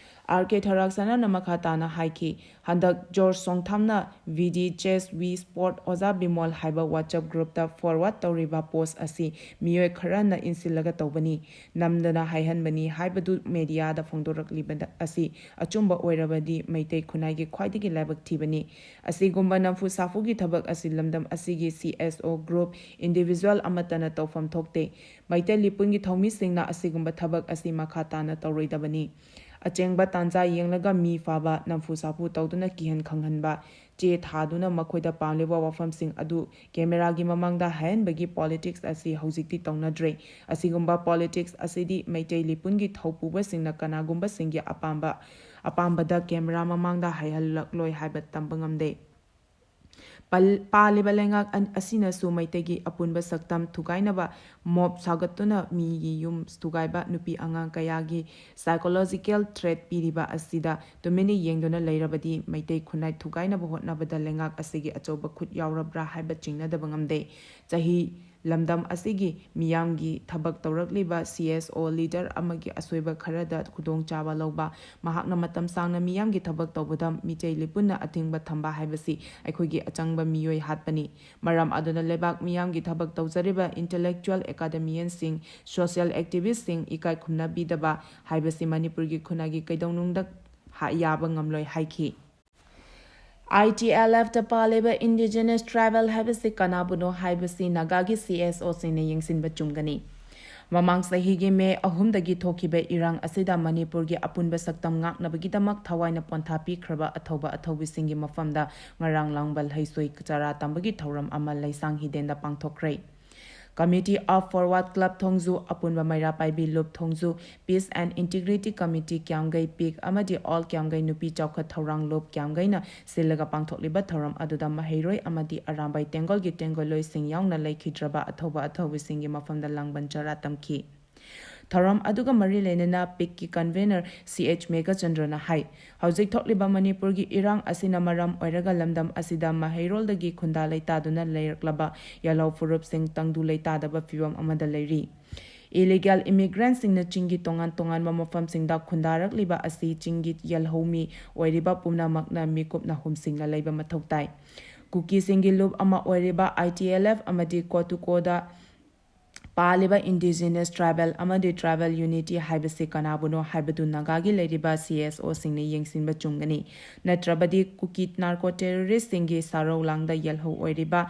R K ꯊꯔꯥꯛꯁꯅꯥꯅ ꯃꯈꯥ ꯇꯥꯅ ꯍꯥꯏꯈꯤ, ꯍꯟꯗꯛ George ꯁꯣꯡꯊꯥꯝꯅ V D Chess We Sport ꯑꯣꯖꯥ ꯕꯤꯃꯣꯜ ꯍꯥꯏꯕ WhatsApp group ꯇ forward ꯇꯧꯔꯤꯕ post ꯑꯁꯤ ꯃꯤꯑꯣꯏ ꯈꯔꯅ ꯏꯟꯁꯤꯜꯂꯒ ꯇꯧꯕꯅꯤ, ꯅꯝꯗꯅ ꯍꯥꯏꯍꯟꯕꯅꯤ ꯍꯥꯏꯕꯗꯨ media ꯗ ꯐꯣꯡꯗꯣꯔꯛꯂꯤꯕ ꯑꯁꯤ ꯑꯆꯨꯝꯕ ꯑꯣꯏꯔꯕꯗꯤ ꯃꯩꯇꯩ ꯈꯨꯟꯅꯥꯏꯒꯤ ꯈ꯭ꯋꯥꯏꯗꯒꯤ ꯂꯥꯏꯕꯛ ꯊꯤꯕꯅꯤ꯫ ꯑꯁꯤꯒꯨꯝꯕ ꯅꯝꯐꯨ ꯁꯥꯐꯨꯒꯤ ꯊꯕꯛ ꯑꯁꯤ ꯂꯝꯗꯝ ꯑꯁꯤꯒꯤ C S O group, individual ꯑꯃꯠꯇꯅ ꯇꯧꯐꯝ ꯊꯣꯛꯇꯦ꯫ ꯃꯩꯇꯩ ꯂꯤꯄꯨꯟꯒꯤ ꯊꯧꯃꯤꯁꯤꯡꯅ ꯑꯁꯤꯒꯨꯝꯕ ꯊꯕꯛ ꯑꯁꯤ ꯃꯈꯥ ꯇꯥꯅ ꯇꯧꯔꯣꯏꯗꯕꯅꯤ꯫ ꯑꯆꯦꯡꯕ ꯇꯥꯟꯖꯥ ꯌꯦꯡꯂꯒ ꯃꯤ ꯐꯥꯕ, ꯅꯝꯐꯨ ꯁꯥꯐꯨ ꯇꯧꯗꯨꯅ ꯀꯤꯍꯟ ꯈꯪꯍꯟꯕ, ꯆꯦ ꯊꯥꯗꯨꯅ ꯃꯈꯣꯏꯗ ꯄꯥꯝꯂꯤꯕ ꯋꯥꯐꯝꯁꯤꯡ ꯑꯗꯨ camera ꯒꯤ ꯃꯃꯥꯡꯗ ꯍꯥꯏꯍꯟꯕꯒꯤ politics ꯑꯁꯤ ꯍꯧꯖꯤꯛꯇꯤ ꯇꯧꯅꯗ꯭ꯔꯦ꯫ ꯑꯁꯤꯒꯨꯝꯕ politics ꯑꯁꯤꯗꯤ ꯃꯩꯇꯩ ꯂꯤꯄꯨꯟꯒꯤ ꯊꯧꯄꯨꯕꯁꯤꯡꯅ ꯀꯅꯥꯒꯨꯝꯕꯁꯤꯡꯒꯤ ꯑꯄꯥꯝꯕ, ꯑꯄꯥꯝꯕꯗ camera ꯃꯃꯥꯡꯗ ꯍꯥꯏꯍꯜꯂꯛꯂꯣꯏ ꯍꯥꯏꯕ ꯇꯝꯕ ꯉꯝꯗꯦ꯫ ꯄꯜ-, ꯄꯥꯜꯂꯤꯕ ꯂꯩꯉꯥꯛ ꯑꯟ-, ꯑꯁꯤꯅꯁꯨ ꯃꯩꯇꯩꯒꯤ ꯑꯄꯨꯟꯕ ꯁꯛꯇꯝ ꯊꯨꯒꯥꯏꯅꯕ mob ꯁꯥꯒꯠꯇꯨꯅ ꯃꯤꯒꯤ ꯌꯨꯝ ꯊꯨꯒꯥꯏꯕ, ꯅꯨꯄꯤ ꯑꯉꯥꯡ ꯀꯌꯥꯒꯤ psychological threat ꯄꯤꯔꯤꯕ ꯑꯁꯤꯗ ꯇꯨꯃꯤꯟꯅ ꯌꯦꯡꯗꯨꯅ ꯂꯩꯔꯕꯗꯤ ꯃꯩꯇꯩ ꯈꯨꯟꯅꯥꯏ ꯊꯨꯒꯥꯏꯅꯕ ꯍꯣꯠꯅꯕꯗ ꯂꯩꯉꯥꯛ ꯑꯁꯤꯒꯤ ꯑꯆꯧꯕ ꯈꯨꯠ ꯌꯥꯎꯔꯕ꯭ꯔꯥ ꯍꯥꯏꯕ ꯆꯤꯡꯅꯗꯕ ꯉꯝꯗꯦ꯫ ꯆꯍꯤ ꯂꯝꯗꯝ ꯑꯁꯤꯒꯤ ꯃꯤꯌꯥꯝꯒꯤ ꯊꯕꯛ ꯇꯧꯔꯛꯂꯤꯕ C S O leader ꯑꯃꯒꯤ ꯑꯁꯣꯏꯕ ꯈꯔꯗ ꯈꯨꯗꯣꯡꯆꯥꯕ ꯂꯧꯕ, ꯃꯍꯥꯛꯅ ꯃꯇꯝ ꯁꯥꯡꯅ ꯃꯤꯌꯥꯝꯒꯤ ꯊꯕꯛ ꯇꯧꯕꯗ ꯃꯤꯇꯩ ꯂꯤꯄꯨꯟꯅ ꯑꯊꯤꯡꯕ ꯊꯝꯕ ꯍꯥꯏꯕꯁꯤ ꯑꯩꯈꯣꯏꯒꯤ ꯑꯆꯪꯕ ꯃꯤꯑꯣꯏ ꯍꯥꯠꯄꯅꯤ꯫ ꯃꯔꯝ ꯑꯗꯨꯅ ꯂꯩꯕꯥꯛ ꯃꯤꯌꯥꯝꯒꯤ ꯊꯕꯛ ꯇꯧꯖꯔꯤꯕ intellectual, academician ꯁꯤꯡ, social activist ꯁꯤꯡ ꯏꯀꯥꯏ ꯈꯨꯝꯅꯕꯤꯗꯕ ꯍꯥꯏꯕꯁꯤ ꯃꯅꯤꯄꯨꯔꯒꯤ ꯈꯨꯟꯅꯥꯏꯒꯤ ꯀꯩꯗꯧꯅꯨꯡꯗ ꯍꯥ-, ꯌꯥꯕ ꯉꯝꯂꯣꯏ ꯍꯥꯏꯈꯤ꯫ I T L F ꯇ ꯄꯥꯜꯂꯤꯕ indigenous tribal ꯍꯥꯏꯕꯁꯤ ꯀꯅꯥꯕꯨꯅꯣ ꯍꯥꯏꯕꯁꯤ ꯅꯥꯒꯥꯒꯤ C S O ꯁꯤꯡꯅ ꯌꯦꯡꯁꯤꯟꯕ ꯆꯨꯝꯒꯅꯤ꯫ ꯃꯃꯥꯡ ꯆꯍꯤꯒꯤ ꯃꯦ ꯑꯍꯨꯝꯗꯒꯤ ꯊꯣꯛꯈꯤꯕ ꯏꯔꯥꯡ ꯑꯁꯤꯗ ꯃꯅꯤꯄꯨꯔꯒꯤ ꯑꯄꯨꯟꯕ ꯁꯛꯇꯝ ꯉꯥꯛꯅꯕꯒꯤꯗꯃꯛ ꯊꯋꯥꯏꯅ ꯄꯣꯟꯊꯥ ꯄꯤꯈ꯭ꯔꯕ ꯑꯊꯧꯕ ꯑꯊꯧꯕꯤꯁꯤꯡꯒꯤ ꯃꯐꯝꯗ ꯉꯔꯥꯡ ꯂꯥꯡꯕ ꯂꯩꯁꯣꯏ ꯆꯔꯥ ꯇꯝꯕꯒꯤ ꯊꯧꯔꯝ ꯑꯃ ꯂꯩꯁꯥꯡ ꯍꯤꯗꯦꯟꯗ ꯄꯥꯡꯊꯣꯛꯈ꯭ꯔꯦ꯫ Committee of Forward Club ꯊꯣꯡꯖꯨ, ꯑꯄꯨꯟꯕ ꯃꯩꯔꯥ ꯄꯥꯏꯕꯤ ꯂꯨꯞ ꯊꯣꯡꯖꯨ, Peace and Integrity Committee ꯀ꯭ꯌꯥꯝꯒꯩ ꯄꯤꯛ ꯑꯃꯗꯤ All ꯀ꯭ꯌꯥꯝꯒꯩ ꯅꯨꯄꯤ ꯆꯥꯎꯈꯠ ꯊꯧꯔꯥꯡ ꯂꯨꯞ ꯀ꯭ꯌꯥꯝꯒꯩꯅ ꯁꯤꯜꯂꯒ ꯄꯥꯡꯊꯣꯛꯂꯤꯕ ꯊꯧꯔꯝ ꯑꯗꯨꯗ ꯃꯍꯩꯔꯣꯏ ꯑꯃꯗꯤ ꯑꯔꯥꯝꯕꯥꯏ ꯇꯦꯡꯒꯣꯜꯒꯤ ꯇꯦꯡꯒꯣꯜꯂꯣꯏꯁꯤꯡ ꯌꯥꯎꯅ ꯂꯩꯈꯤꯗ꯭ꯔꯕ ꯑꯊꯧꯕ ꯑꯊꯧꯕꯤꯁꯤꯡꯒꯤ ꯃꯐꯝꯗ ꯂꯥꯡꯕꯟ ꯆꯔꯥ ꯇꯝꯈꯤ꯫ ꯊꯧꯔꯝ ꯑꯗꯨꯒ ꯃꯔꯤ ꯂꯩꯅꯅ ꯄꯤꯛꯀꯤ convener ꯁꯤ ꯑꯩꯆ ꯃꯦꯘꯆꯟꯗ꯭ꯔꯅ ꯍꯥꯏ, ꯍꯧꯖꯤꯛ ꯊꯣꯛꯂꯤꯕ ꯃꯅꯤꯄꯨꯔꯒꯤ ꯏꯔꯥꯡ ꯑꯁꯤꯅ ꯃꯔꯝ ꯑꯣꯏꯔꯒ ꯂꯝꯗꯝ ꯑꯁꯤꯗ ꯃꯍꯩꯔꯣꯜꯗꯒꯤ ꯈꯨꯟꯗꯥ ꯂꯩꯇꯥꯗꯨꯅ ꯂꯩꯔꯛꯂꯕ ꯌꯦꯜꯍꯧ ꯐꯨꯔꯨꯞꯁꯤꯡ ꯇꯪꯗꯨ ꯂꯩꯇꯥꯗꯕ ꯐꯤꯕꯝ ꯑꯃꯗ ꯂꯩꯔꯤ꯫ Illegal immigrantꯁꯤꯡꯅ ꯆꯤꯡꯒꯤ ꯇꯣꯉꯥꯟ ꯇꯣꯉꯥꯟꯕ ꯃꯐꯝꯁꯤꯡꯗ ꯈꯨꯟꯗꯥꯔꯛꯂꯤꯕ ꯑꯁꯤ ꯆꯤꯡꯒꯤ ꯌꯦꯜꯍꯧꯃꯤ ꯑꯣꯏꯔꯤꯕ ꯄꯨꯝꯅꯃꯛꯅ ꯃꯤꯀꯨꯞꯅ ꯍꯨꯝꯁꯤꯡꯅ ꯂꯩꯕ ꯃꯊꯧ ꯇꯥꯏ꯫ ꯀꯨꯀꯤꯁꯤꯡꯒꯤ ꯂꯨꯞ ꯑꯃ ꯑꯣꯏꯔꯤꯕ ꯑꯥꯏ ꯇꯤ ꯑꯦꯜ ꯑꯦꯐ ꯑꯃꯗꯤ ꯀꯣꯇꯨꯀꯣꯗ ꯄꯥꯜꯂꯤꯕ Indigenous Tribal ꯑꯃꯗꯤ Tribal Unity ꯍꯥꯏꯕꯁꯤ ꯀꯅꯥꯕꯨꯅꯣ ꯍꯥꯏꯕꯗꯨ ꯅꯥꯒꯥꯒꯤ ꯂꯩꯔꯤꯕ ꯁꯤ ꯑꯦꯁ ꯑꯣꯁꯤꯡꯅ ꯌꯦꯡꯁꯤꯟꯕ ꯆꯨꯝꯒꯅꯤ꯫ ꯅꯠꯇ꯭ꯔꯕꯗꯤ ꯀꯨꯀꯤ narco terroristꯁꯤꯡꯒꯤ ꯁꯥꯔꯧ ꯂꯥꯡꯗ ꯌꯦꯜꯍꯧ ꯑꯣꯏꯔꯤꯕ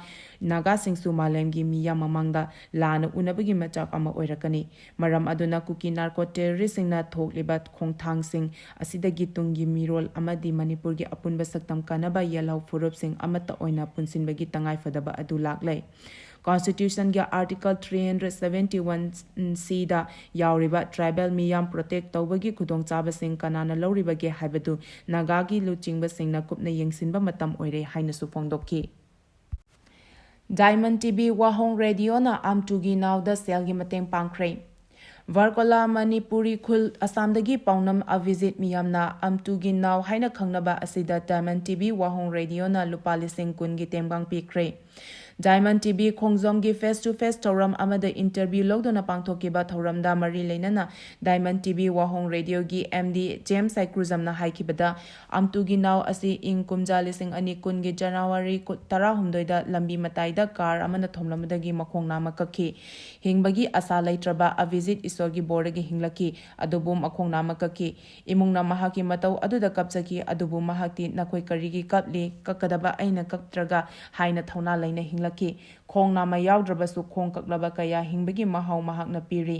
ꯅꯥꯒꯥꯁꯤꯡꯁꯨ ꯃꯥꯂꯦꯝꯒꯤ ꯃꯤꯌꯥꯝ ꯃꯃꯥꯡꯗ ꯂꯥꯟꯅ ꯎꯅꯕꯒꯤ ꯃꯆꯥꯛ ꯑꯃ ꯑꯣꯏꯔꯛꯀꯅꯤ꯫ ꯃꯔꯝ ꯑꯗꯨꯅ ꯀꯨꯀꯤ narco terroristꯁꯤꯡꯅ ꯊꯣꯛꯂꯤꯕ ꯈꯣꯡꯊꯥꯡꯁꯤꯡ ꯑꯁꯤꯗꯒꯤ ꯇꯨꯡꯒꯤ ꯃꯤꯔꯣꯜ ꯑꯃꯗꯤ ꯃꯅꯤꯄꯨꯔꯒꯤ ꯑꯄꯨꯟꯕ ꯁꯛꯇꯝ ꯀꯟꯅꯕ ꯌꯦꯜꯍꯧ ꯐꯨꯔꯨꯞꯁꯤꯡ ꯑꯃꯠꯇ ꯑꯣꯏꯅ ꯄꯨꯟꯁꯤꯟꯕꯒꯤ ꯇꯉꯥꯏꯐꯗꯕ ꯑꯗꯨ ꯂꯥꯛꯂꯦ꯫ Constitutionꯒꯤ Article three hundred seventy one Cꯗ ꯌꯥꯎꯔꯤꯕ tribal ꯃꯤꯌꯥꯝ protect ꯇꯧꯕꯒꯤ ꯈꯨꯗꯣꯡꯆꯥꯕꯁꯤꯡ ꯀꯅꯥꯅ ꯂꯧꯔꯤꯕꯒꯦ ꯍꯥꯏꯕꯗꯨ ꯅꯥꯒꯥꯒꯤ ꯂꯨꯆꯤꯡꯕꯁꯤꯡꯅ ꯀꯨꯞꯅ ꯌꯦꯡꯁꯤꯟꯕ ꯃꯇꯝ ꯑꯣꯏꯔꯦ ꯍꯥꯏꯅꯁꯨ ꯐꯣꯡꯗꯣꯛꯈꯤ꯫ Diamond ꯇꯤ ꯚꯤ ꯋꯥꯍꯣꯡ ꯔꯦꯗꯤꯑꯣꯅ ꯑꯝꯇꯨꯒꯤ ꯅꯥꯎꯗ ꯁꯦꯜꯒꯤ ꯃꯇꯦꯡ ꯄꯥꯡꯈ꯭ꯔꯦ꯫ ꯚꯔꯀꯣꯂꯥ ꯃꯅꯤꯄꯨꯔꯤ ꯈꯨꯜ ꯑꯁꯥꯝꯗꯒꯤ ꯄꯥꯎꯅꯝ ꯑꯚꯤꯖꯤꯠ ꯃꯤꯌꯥꯝꯅ ꯑꯝꯇꯨꯒꯤ ꯅꯥꯎ ꯍꯥꯏꯅ ꯈꯪꯅꯕ ꯑꯁꯤꯗ Diamond ꯇꯤ ꯚꯤ ꯋꯥꯍꯣꯡ ꯔꯦꯗꯤꯑꯣꯅ ꯂꯨꯄꯥ ꯂꯤꯁꯤꯡ ꯀꯨꯟꯒꯤ ꯇꯦꯡꯕꯥꯡ ꯄꯤꯈ꯭ꯔꯦ꯫ Diamond ꯇꯤ ꯚꯤ ꯈꯣꯡꯖꯣꯝꯒꯤ face to face ꯊꯧꯔꯝ ꯑꯃꯗ interview ꯂꯧꯗꯨꯅ ꯄꯥꯡꯊꯣꯛꯈꯤꯕ ꯊꯧꯔꯝꯗ ꯃꯔꯤ ꯂꯩꯅꯅ Diamond ꯇꯤ ꯚꯤ ꯋꯥꯍꯣꯡ ꯔꯦꯗꯤꯑꯣꯒꯤ ꯑꯦꯝ ꯗꯤ ꯖꯦꯝꯁ ꯁꯥꯏꯀ꯭ꯔꯨꯖꯝꯅ ꯍꯥꯏꯈꯤꯕꯗ, ꯑꯝꯇꯨꯒꯤ ꯅꯥꯎ ꯑꯁꯤ ꯏꯪ ꯀꯨꯝꯖꯥ ꯂꯤꯁꯤꯡ ꯑꯅꯤ ꯀꯨꯟꯒꯤ ꯖꯅꯋꯥꯔꯤ ꯀꯨ-, ꯇꯔꯥꯍꯨꯝꯗꯣꯏꯗ ꯂꯝꯕꯤ ꯃꯇꯥꯏꯗ car ꯑꯃꯅ ꯊꯣꯝꯂꯝꯕꯗꯒꯤ ꯃꯈꯣꯡ ꯅꯥꯝꯃ ꯀꯛꯈꯤ꯫ ꯍꯤꯡꯕꯒꯤ ꯑꯥꯁꯥ ꯂꯩꯇ꯭ꯔꯕ ꯑꯚꯤꯖꯤꯠ ꯏꯁꯣꯔꯒꯤ ꯕꯣꯔꯗꯒꯤ ꯍꯤꯡꯂꯛꯈꯤ, ꯑꯗꯨꯕꯨ ꯃꯈꯣꯡ ꯅꯥꯝꯃ ꯀꯛꯈꯤ꯫ ꯏꯃꯨꯡꯅ ꯃꯍꯥꯛꯀꯤ ꯃꯇꯧ ꯑꯗꯨꯗ ꯀꯞꯆꯈꯤ, ꯑꯗꯨꯕꯨ ꯃꯍꯥꯛꯇꯤ "ꯅꯈꯣꯏ ꯀꯔꯤꯒꯤ ꯀꯞꯂꯤ? ꯀꯛꯀꯗꯕ ꯑꯩꯅ ꯀꯛꯇ꯭ꯔꯒ?" ꯍꯥꯏꯅ ꯊꯧꯅꯥ ꯂꯩꯅ ꯍꯤꯡꯂꯛꯈꯤ꯫ ꯂꯛꯈꯤ꯫ ꯈꯣꯡ ꯅꯥꯝꯃ ꯌꯥꯎꯗ꯭ꯔꯕꯁꯨ ꯈꯣꯡ ꯀꯛꯂꯕ ꯀꯌꯥ ꯍꯤꯡꯕꯒꯤ ꯃꯍꯥꯎ ꯃꯍꯥꯛꯅ ꯄꯤꯔꯤ꯫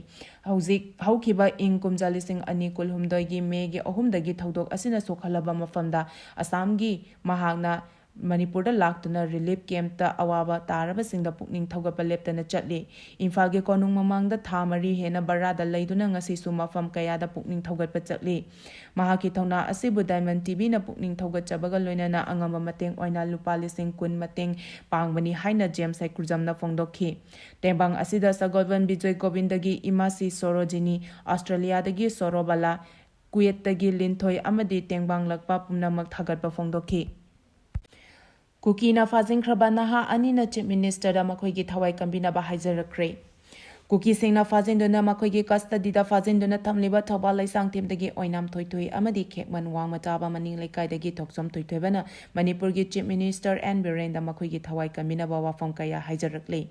ꯍꯧꯖꯤꯛ ꯍꯧꯈꯤꯕ ꯏꯪ ꯀꯨꯝꯖꯥ ꯂꯤꯁꯤꯡ ꯑꯅꯤ ꯀꯨꯟꯍꯨꯝꯗꯣꯏꯒꯤ ꯃꯦꯒꯤ ꯑꯍꯨꯝꯗꯒꯤ ꯊꯧꯗꯣꯛ ꯑꯁꯤꯅ ꯁꯣꯛꯍꯜꯂꯕ ꯃꯐꯝꯗ ꯑꯁꯥꯝꯒꯤ ꯃꯍꯥꯛꯅ ꯃꯅꯤꯄꯨꯔꯗ ꯂꯥꯛꯇꯨꯅ ꯔꯤꯂꯤꯐ ꯀꯦꯝꯞꯇ ꯑꯋꯥꯕ ꯇꯥꯔꯕꯁꯤꯡꯗ ꯄꯨꯛꯅꯤꯡ ꯊꯧꯒꯠꯄ ꯂꯦꯞꯇꯅ ꯆꯠꯂꯤ꯫ ꯏꯝꯐꯥꯜꯒꯤ ꯀꯣꯅꯨꯡ ꯃꯃꯥꯡꯗ ꯊꯥ ꯃꯔꯤ ꯍꯦꯟꯅ ꯕꯔꯥꯗ ꯂꯩꯗꯨꯅ ꯉꯁꯤꯁꯨ ꯃꯐꯝ ꯀꯌꯥꯗ ꯄꯨꯛꯅꯤꯡ ꯊꯧꯒꯠꯄ ꯆꯠꯂꯤ꯫ ꯃꯍꯥꯛꯀꯤ ꯊꯧꯅꯥ ꯑꯁꯤꯕꯨ ꯗꯥꯏꯃꯟ ꯇꯤꯚꯤꯅ ꯄꯨꯛꯅꯤꯡ ꯊꯧꯒꯠꯆꯕꯒ ꯂꯣꯏꯅꯅ ꯑꯉꯝꯕ ꯃꯇꯦꯡ ꯑꯣꯏꯅ ꯂꯨꯄꯥ ꯂꯤꯁꯤꯡ ꯀꯨꯟ ꯃꯇꯦꯡ ꯄꯥꯡꯕꯅꯤ ꯍꯥꯏꯅ ꯖꯦꯝꯁ ꯍꯩꯀ꯭ꯔꯨꯖꯝꯅ ꯐꯣꯡꯗꯣꯛꯈꯤ꯫ ꯇꯦꯡꯕꯥꯡ ꯑꯁꯤꯗ ꯁꯒꯣꯜꯕꯟ ꯕꯤꯖꯣꯏ ꯒꯣꯕꯤꯟꯗꯒꯤ ꯏꯃꯥꯁꯤ ꯁꯣꯔꯣꯖꯤꯅꯤ, ꯑꯣꯁꯇ꯭ꯔꯦꯂꯤꯌꯥꯗꯒꯤ ꯁꯣꯔꯣꯕꯂꯥ, ꯀꯨꯋꯦꯠꯇꯒꯤ ꯂꯤꯟꯊꯣꯏ ꯑꯃꯗꯤ ꯇꯦꯡꯕꯥꯡꯂꯛꯄ ꯄꯨꯝꯅꯃꯛ ꯊꯥꯒꯠꯄ ꯐꯣꯡꯗꯣꯛꯈꯤ꯫ ꯀꯨꯀꯤꯅ ꯐꯥꯖꯤꯟꯈ꯭ꯔꯕ ꯅꯍꯥ ꯑꯅꯤꯅ ꯆꯤꯐ ꯃꯤꯅꯤꯁꯇꯔꯗ ꯃꯈꯣꯏꯒꯤ ꯊꯋꯥꯏ ꯀꯟꯕꯤꯅꯕ ꯍꯥꯏꯖꯔꯛꯈ꯭ꯔꯦ꯫ ꯀꯨꯀꯤꯁꯤꯡꯅ ꯐꯥꯖꯤꯟꯗꯨꯅ ꯃꯈꯣꯏꯒꯤ ꯀꯁꯇꯗꯤꯗ ꯐꯥꯖꯤꯟꯗꯨꯅ ꯊꯝꯂꯤꯕ ꯊꯧꯕꯥꯜ ꯂꯩꯁꯥꯡꯊꯦꯝꯗꯒꯤ ꯑꯣꯏꯅꯥꯝ ꯊꯣꯏꯊꯣꯏ ꯑꯃꯗꯤ ꯈꯦꯛꯃꯟ ꯋꯥꯡꯃ ꯇꯥꯕ ꯃꯅꯤꯡ ꯂꯩꯀꯥꯏꯗꯒꯤ ꯊꯣꯛꯆꯣꯝ ꯊꯣꯏꯊꯣꯏꯕꯅ ꯃꯅꯤꯄꯨꯔꯒꯤ ꯆꯤꯐ ꯃꯤꯅꯤꯁꯇꯔ ꯑꯦꯟ ꯕꯤꯔꯦꯟꯗ ꯃꯈꯣꯏꯒꯤ ꯊꯋꯥꯏ ꯀꯟꯕꯤꯅꯕ ꯋꯥꯐꯝ ꯀꯌꯥ ꯍꯥꯏꯖꯔꯛꯂꯤ꯫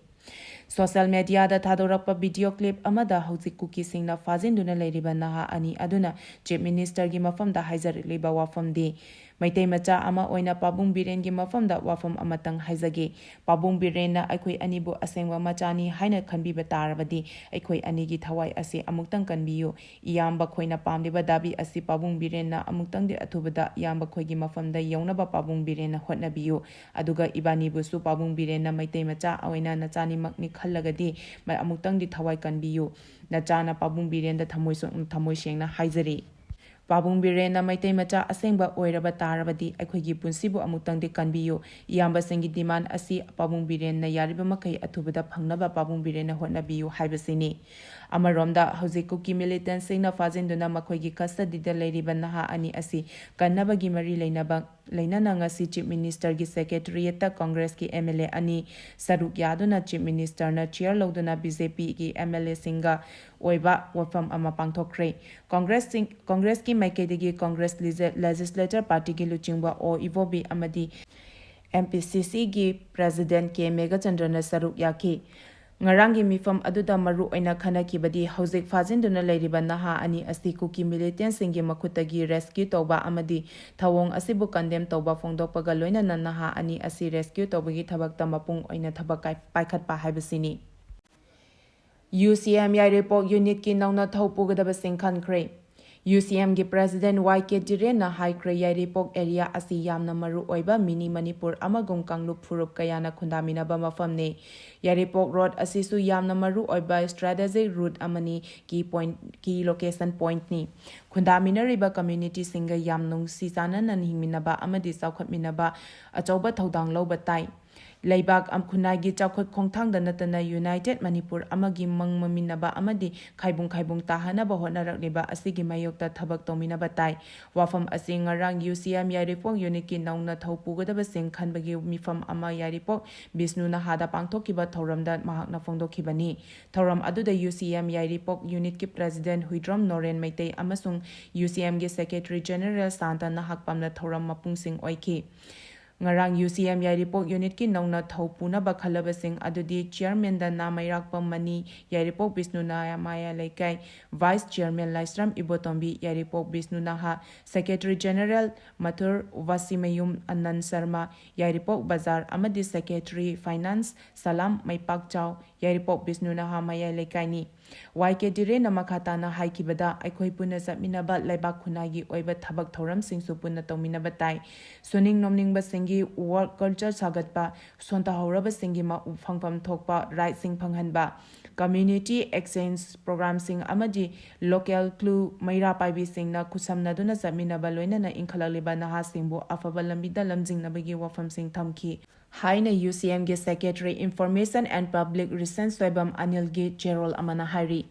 ꯁꯣꯁꯤꯌꯦꯜ ꯃꯦꯗꯤꯌꯥꯗ ꯊꯥꯗꯣꯔꯛꯄ ꯚꯤꯗꯤꯑꯣ ꯀ꯭ꯂꯤꯞ ꯑꯃꯗ ꯍꯧꯖꯤꯛ ꯀꯨꯀꯤꯁꯤꯡꯅ ꯐꯥꯖꯤꯟꯗꯨꯅ ꯂꯩꯔꯤꯕ ꯅꯍꯥ ꯑꯅꯤ ꯑꯗꯨꯅ ꯆꯤꯐ ꯃꯤꯅꯤꯁꯇꯔꯒꯤ ꯃꯐꯝꯗ ꯍꯥꯏꯖꯔꯛꯂꯤꯕ ꯋꯥꯐꯝꯗꯤ, ꯃꯩꯇꯩ ꯃꯆꯥ ꯑꯃ ꯑꯣꯏꯅ ꯄꯥꯕꯨꯡ ꯕꯤꯔꯦꯟꯒꯤ ꯃꯐꯝꯗ ꯋꯥꯐꯝ ꯑꯃꯇꯪ ꯍꯥꯏꯖꯒꯦ꯫ ꯄꯥꯕꯨꯡ ꯕꯤꯔꯦꯟꯅ ꯑꯩꯈꯣꯏ ꯑꯅꯤꯕꯨ ꯑꯁꯦꯡꯕ ꯃꯆꯥꯅꯤ ꯍꯥꯏꯅ ꯈꯟꯕꯤꯕ ꯇꯥꯔꯕꯗꯤ ꯑꯩꯈꯣꯏ ꯑꯅꯤꯒꯤ ꯊꯋꯥꯏ ꯑꯁꯤ ꯑꯃꯨꯛꯇꯪ ꯀꯟꯕꯤꯌꯨ꯫ ꯏꯌꯥꯝꯕ ꯈꯣꯏꯅ ꯄꯥꯝꯂꯤꯕ ꯗꯥꯕꯤ ꯑꯁꯤ ꯄꯥꯕꯨꯡ ꯕꯤꯔꯦꯟꯅ ꯑꯃꯨꯛꯇꯪꯗꯤ ꯑꯊꯨꯕꯗ ꯏꯌꯥꯝꯕ ꯈꯣꯏꯒꯤ ꯃꯐꯝꯗ ꯌꯧꯅꯕ ꯄꯥꯕꯨꯡ ꯕꯤꯔꯦꯟꯅ ꯍꯣꯠꯅꯕꯤꯌꯨ꯫ ꯑꯗꯨꯒ ꯏꯕꯥꯅꯤꯕꯨꯁꯨ ꯄꯥꯕꯨꯡ ꯕꯤꯔꯦꯟꯅ ꯃꯩꯇꯩ ꯃꯆꯥ ꯑꯣꯏꯅ ꯅꯆꯥꯅꯤꯃꯛꯅꯤ ꯈꯜꯂꯒꯗꯤ ꯃ-, ꯑꯃꯨꯛꯇꯪꯗꯤ ꯊꯋꯥꯏ ꯀꯟꯕꯤꯌꯨ꯫ ꯅꯆꯥꯅ ꯄꯥꯕꯨꯡ ꯕꯤꯔꯦꯟꯗ ꯊꯃꯣꯏ ꯁꯣꯛ-, ꯊꯃꯣꯏ ꯁꯦꯡꯅ ꯍꯥꯏꯖꯔꯤ꯫ ꯄꯥꯕꯨꯡ ꯕꯤꯔꯦꯟꯅ ꯃꯩꯇꯩ ꯃꯆꯥ ꯑꯁꯦꯡꯕ ꯑꯣꯏꯔꯕ ꯇꯥꯔꯕꯗꯤ ꯑꯩꯈꯣꯏꯒꯤ ꯄꯨꯟꯁꯤꯕꯨ ꯑꯃꯨꯛꯇꯪꯗꯤ ꯀꯟꯕꯤꯌꯨ꯫ ꯏꯌꯥꯝꯕꯁꯤꯡꯒꯤ ꯗꯤꯃꯥꯟ ꯑꯁꯤ ꯄꯥꯕꯨꯡ ꯕꯤꯔꯦꯟꯅ ꯌꯥꯔꯤꯕ ꯃꯈꯩ ꯑꯊꯨꯕꯗ ꯐꯪꯅꯕ ꯄꯥꯕꯨꯡ ꯕꯤꯔꯦꯟꯅ ꯍꯣꯠꯅꯕꯤꯌꯨ ꯍꯥꯏꯕꯁꯤꯅꯤ꯫ ꯑꯃꯔꯣꯝꯗ, ꯍꯧꯖꯤꯛ ꯀꯨꯀꯤ ꯃꯤꯂꯤꯇꯦꯟꯠꯁꯤꯡꯅ ꯐꯥꯖꯤꯟꯗꯨꯅ ꯃꯈꯣꯏꯒꯤ ꯀꯁꯇꯗꯤꯗ ꯂꯩꯔꯤꯕ ꯅꯍꯥ ꯑꯅꯤ ꯑꯁꯤ ꯀꯟꯅꯕꯒꯤ ꯃꯔꯤ ꯂꯩꯅꯕ, ꯂꯩꯅꯅ ꯉꯁꯤ ꯆꯤꯐ ꯃꯤꯅꯤꯁꯇꯔꯒꯤ ꯁꯦꯀ꯭ꯔꯦꯇꯔꯤꯌꯦꯠꯇ ꯀꯪꯒ꯭ꯔꯦꯁꯀꯤ ꯑꯦꯝ ꯑꯦꯜ ꯑꯦ ꯑꯅꯤ ꯁꯔꯨꯛ ꯌꯥꯗꯨꯅ ꯆꯤꯐ ꯃꯤꯅꯤꯁꯇꯔꯅ ꯆꯤꯌꯔ ꯂꯧꯗꯨꯅ ꯕꯤ ꯖꯦ ꯄꯤꯒꯤ ꯑꯦꯝ ꯑꯦꯜ ꯑꯦꯁꯤꯡꯒ ꯑꯣꯏꯕ ꯋꯥꯐꯝ ꯑꯃ ꯄꯥꯡꯊꯣꯛꯈ꯭ꯔꯦ꯫ ꯀꯪꯒ꯭ꯔꯦꯁꯁꯤꯡ-, ꯀꯪꯒ꯭ꯔꯦꯁꯀꯤ ꯃꯥꯏꯀꯩꯗꯒꯤ ꯀꯪꯒ꯭ꯔꯦꯁ ꯂꯤꯖ-, ꯂꯦꯖꯤꯁꯂꯦꯇꯔ ꯄꯥꯔꯇꯤꯒꯤ ꯂꯨꯆꯤꯡꯕ ꯑꯣ ꯏꯕꯣꯕꯤ ꯑꯃꯗꯤ ꯑꯦꯝ ꯄꯤ ꯁꯤ ꯁꯤꯒꯤ ꯄ꯭ꯔꯦꯖꯤꯗꯦꯟꯠ ꯀꯦ ꯃꯦꯘꯆꯟꯗ꯭ꯔꯅ ꯁꯔꯨꯛ ꯌꯥꯈꯤ꯫ ꯉꯔꯥꯡꯒꯤ ꯃꯤꯐꯝ ꯑꯗꯨꯗ ꯃꯔꯨ ꯑꯣꯏꯅ ꯈꯟꯅꯈꯤꯕꯗꯤ ꯍꯧꯖꯤꯛ ꯐꯥꯖꯤꯟꯗꯨꯅ ꯂꯩꯔꯤꯕ ꯅꯍꯥ ꯑꯅꯤ ꯑꯁꯤ ꯀꯨꯀꯤ militantꯁꯤꯡꯒꯤ ꯃꯈꯨꯠꯇꯒꯤ rescue ꯇꯧꯕ ꯑꯃꯗꯤ ꯊꯧꯑꯣꯡ ꯑꯁꯤꯕꯨ condemn ꯇꯧꯕ ꯐꯣꯡꯗꯣꯛꯄꯒ ꯂꯣꯏꯅꯅ ꯅꯍꯥ ꯑꯅꯤ ꯑꯁꯤ rescue ꯇꯧꯕꯒꯤ ꯊꯕꯛꯇ ꯃꯄꯨꯡ ꯑꯣꯏꯅ ꯊꯕꯛ ꯀꯥꯏ-, ꯄꯥꯏꯈꯠꯄ ꯍꯥꯏꯕꯁꯤꯅꯤ꯫ UCM ꯌꯥꯏꯔꯤꯄꯣꯛ unitꯀꯤ ꯅꯧꯅ ꯊꯧ ꯄꯨꯒꯗꯕꯁꯤꯡ ꯈꯟꯈ꯭ꯔꯦ꯫ UCMꯒꯤ president Y K ꯙꯤꯔꯦꯟꯅ ꯍꯥꯏꯈ꯭ꯔꯦ, ꯌꯥꯏꯔꯤꯄꯣꯛ area ꯑꯁꯤ ꯌꯥꯝꯅ ꯃꯔꯨ ꯑꯣꯏꯕ mini ꯃꯅꯤꯄꯨꯔ ꯑꯃꯒꯨꯝ ꯀꯥꯡꯂꯨꯞ ꯐꯨꯔꯨꯞ ꯀꯌꯥꯅ ꯈꯨꯟꯗꯥꯃꯤꯟꯅꯕ ꯃꯐꯝꯅꯤ꯫ ꯌꯥꯏꯔꯤꯄꯣꯛ road ꯑꯁꯤꯁꯨ ꯌꯥꯝꯅ ꯃꯔꯨ ꯑꯣꯏꯕ strategic route ꯑꯃꯅꯤ, key point, key location pointꯅꯤ꯫ ꯈꯨꯟꯗꯥꯃꯤꯟꯅꯔꯤꯕ communityꯁꯤꯡꯒ ꯌꯥꯝ ꯅꯨꯡꯁꯤ ꯆꯥꯟꯅꯅ ꯍꯤꯡꯃꯤꯟꯅꯕ ꯑꯃꯗꯤ ꯆꯥꯎꯈꯠꯃꯤꯟꯅꯕ ꯑꯆꯧꯕ ꯊꯧꯗꯥꯡ ꯂꯧꯕ ꯇꯥꯏ꯫ ꯂꯩꯕꯥꯛ ꯑꯝ-, ꯈꯨꯟꯅꯥꯏꯒꯤ ꯆꯥꯎꯈꯠ ꯈꯣꯡꯊꯥꯡꯗ ꯅꯠꯇꯅ united ꯃꯅꯤꯄꯨꯔ ꯑꯃꯒꯤ ꯃꯪ ꯃꯃꯤꯟꯅꯕ ꯑꯃꯗꯤ ꯈꯥꯏꯕꯨꯡ ꯈꯥꯏꯕꯨꯡ ꯇꯥꯍꯟꯅꯕ ꯍꯣꯠꯅꯔꯛꯂꯤꯕ ꯑꯁꯤꯒꯤ ꯃꯥꯌꯣꯛꯇ ꯊꯕꯛ ꯇꯧꯃꯤꯟꯅꯕ ꯇꯥꯏ꯫ ꯋꯥꯐꯝ ꯑꯁꯤ ꯉꯔꯥꯡ UCM ꯌꯥꯏꯔꯤꯄꯣꯛ unitꯀꯤ ꯅꯧꯅ ꯊꯧ ꯄꯨꯒꯗꯕꯁꯤꯡ ꯈꯟꯕꯒꯤ ꯃꯤꯐꯝ ꯑꯃ ꯌꯥꯏꯔꯤꯄꯣꯛ ꯕꯤꯁꯅꯨ ꯅꯍꯥꯗ ꯄꯥꯡꯊꯣꯛꯈꯤꯕ ꯊꯧꯔꯝꯗ ꯃꯍꯥꯛꯅ ꯐꯣꯡꯗꯣꯛꯈꯤꯕꯅꯤ꯫ ꯊꯧꯔꯝ ꯑꯗꯨꯗ UCM ꯌꯥꯏꯔꯤꯄꯣꯛ unitꯀꯤ president ꯍꯨꯏꯗ꯭ꯔꯣꯝ ꯅꯣꯔꯦꯟ ꯃꯩꯇꯩ ꯑꯃꯁꯨꯡ UCMꯒꯤ secretary general ꯁꯥꯟꯇ ꯅꯍꯥꯛꯄꯝꯅ ꯊꯧꯔꯝ ꯃꯄꯨꯡꯁꯤꯡ ꯑꯣꯏꯈꯤ꯫ ꯉꯔꯥꯡ UCM ꯌꯥꯏꯔꯤꯄꯣꯛ unitꯀꯤ ꯅꯧꯅ ꯊꯧ ꯄꯨꯅꯕ ꯈꯜꯂꯕꯁꯤꯡ ꯑꯗꯨꯗꯤ chairmanꯗ ꯅꯥ ꯃꯩꯔꯥꯛꯄꯝ ꯃꯅꯤ, ꯌꯥꯏꯔꯤꯄꯣꯛ ꯕꯤꯁꯅꯨ ꯅꯥꯌꯥꯃꯥꯌꯥ ꯂꯩꯀꯥꯏ, vice chairman ꯂꯥꯏꯁ꯭ꯔꯝ ꯏꯕꯣꯇꯣꯝꯕꯤ, ꯌꯥꯏꯔꯤꯄꯣꯛ ꯕꯤꯁꯅꯨ ꯅꯍꯥ, secretary general ꯃꯊꯨꯔ ꯋꯥꯁꯤꯃꯌꯨꯝ ꯑꯅꯟ ꯁꯔꯃ, ꯌꯥꯏꯔꯤꯄꯣꯛ ꯕꯖꯥꯔ, ꯑꯃꯗꯤ secretary finance ꯁꯂꯥꯝ ꯃꯩꯄꯥꯛꯆꯥꯎ, ꯌꯥꯏꯔꯤꯄꯣꯛ ꯕꯤꯁꯅꯨ ꯅꯍꯥ ꯃꯌꯥꯏ ꯂꯩꯀꯥꯏꯅꯤ꯫ Y K ꯙꯤꯔꯦꯟꯅ ꯃꯈꯥ ꯇꯥꯅ ꯍꯥꯏꯈꯤꯕꯗ, ꯑꯩꯈꯣꯏ ꯄꯨꯟꯅ ꯆꯠꯃꯤꯟꯅꯕ ꯂꯩꯕꯥꯛ ꯈꯨꯟꯅꯥꯏꯒꯤ ꯑꯣꯏꯕ ꯊꯕꯛ ꯊꯧꯔꯝꯁꯤꯡꯁꯨ ꯄꯨꯟꯅ ꯇꯧꯃꯤꯟꯅꯕ ꯇꯥꯏ꯫ ꯁꯨꯅꯤꯡ ꯅꯣꯝꯅꯤꯡꯕꯁꯤꯡꯒꯤ work culture ꯁꯥꯒꯠꯄ, ꯁꯣꯟꯊꯍꯧꯔꯕꯁꯤꯡꯒꯤ ꯃ-, ꯐꯪꯐꯝ ꯊꯣꯛꯄ rightꯁꯤꯡ ꯐꯪꯍꯟꯕ, community exchange programꯁꯤꯡ ꯑꯃꯗꯤ local club ꯃꯩꯔꯥ ꯄꯥꯏꯕꯤꯁꯤꯡꯅ ꯈꯨꯠꯁꯝꯅꯗꯨꯅ ꯆꯠꯃꯤꯟꯅꯕ ꯂꯣꯏꯅꯅ ꯏꯟꯈꯠꯂꯛꯂꯤꯕ ꯅꯍꯥꯁꯤꯡꯕꯨ ꯑꯐꯕ ꯂꯝꯕꯤꯗ ꯂꯝꯖꯤꯡꯅꯕꯒꯤ ꯋꯥꯐꯝꯁꯤꯡ ꯊꯝꯈꯤ ꯍꯥꯏꯅ UCMꯒꯤ secretary information and public relations Soibam ꯑꯅꯤꯜꯒꯤ ꯆꯦꯔꯣꯜ ꯑꯃꯅ ꯍꯥꯏꯔꯤ꯫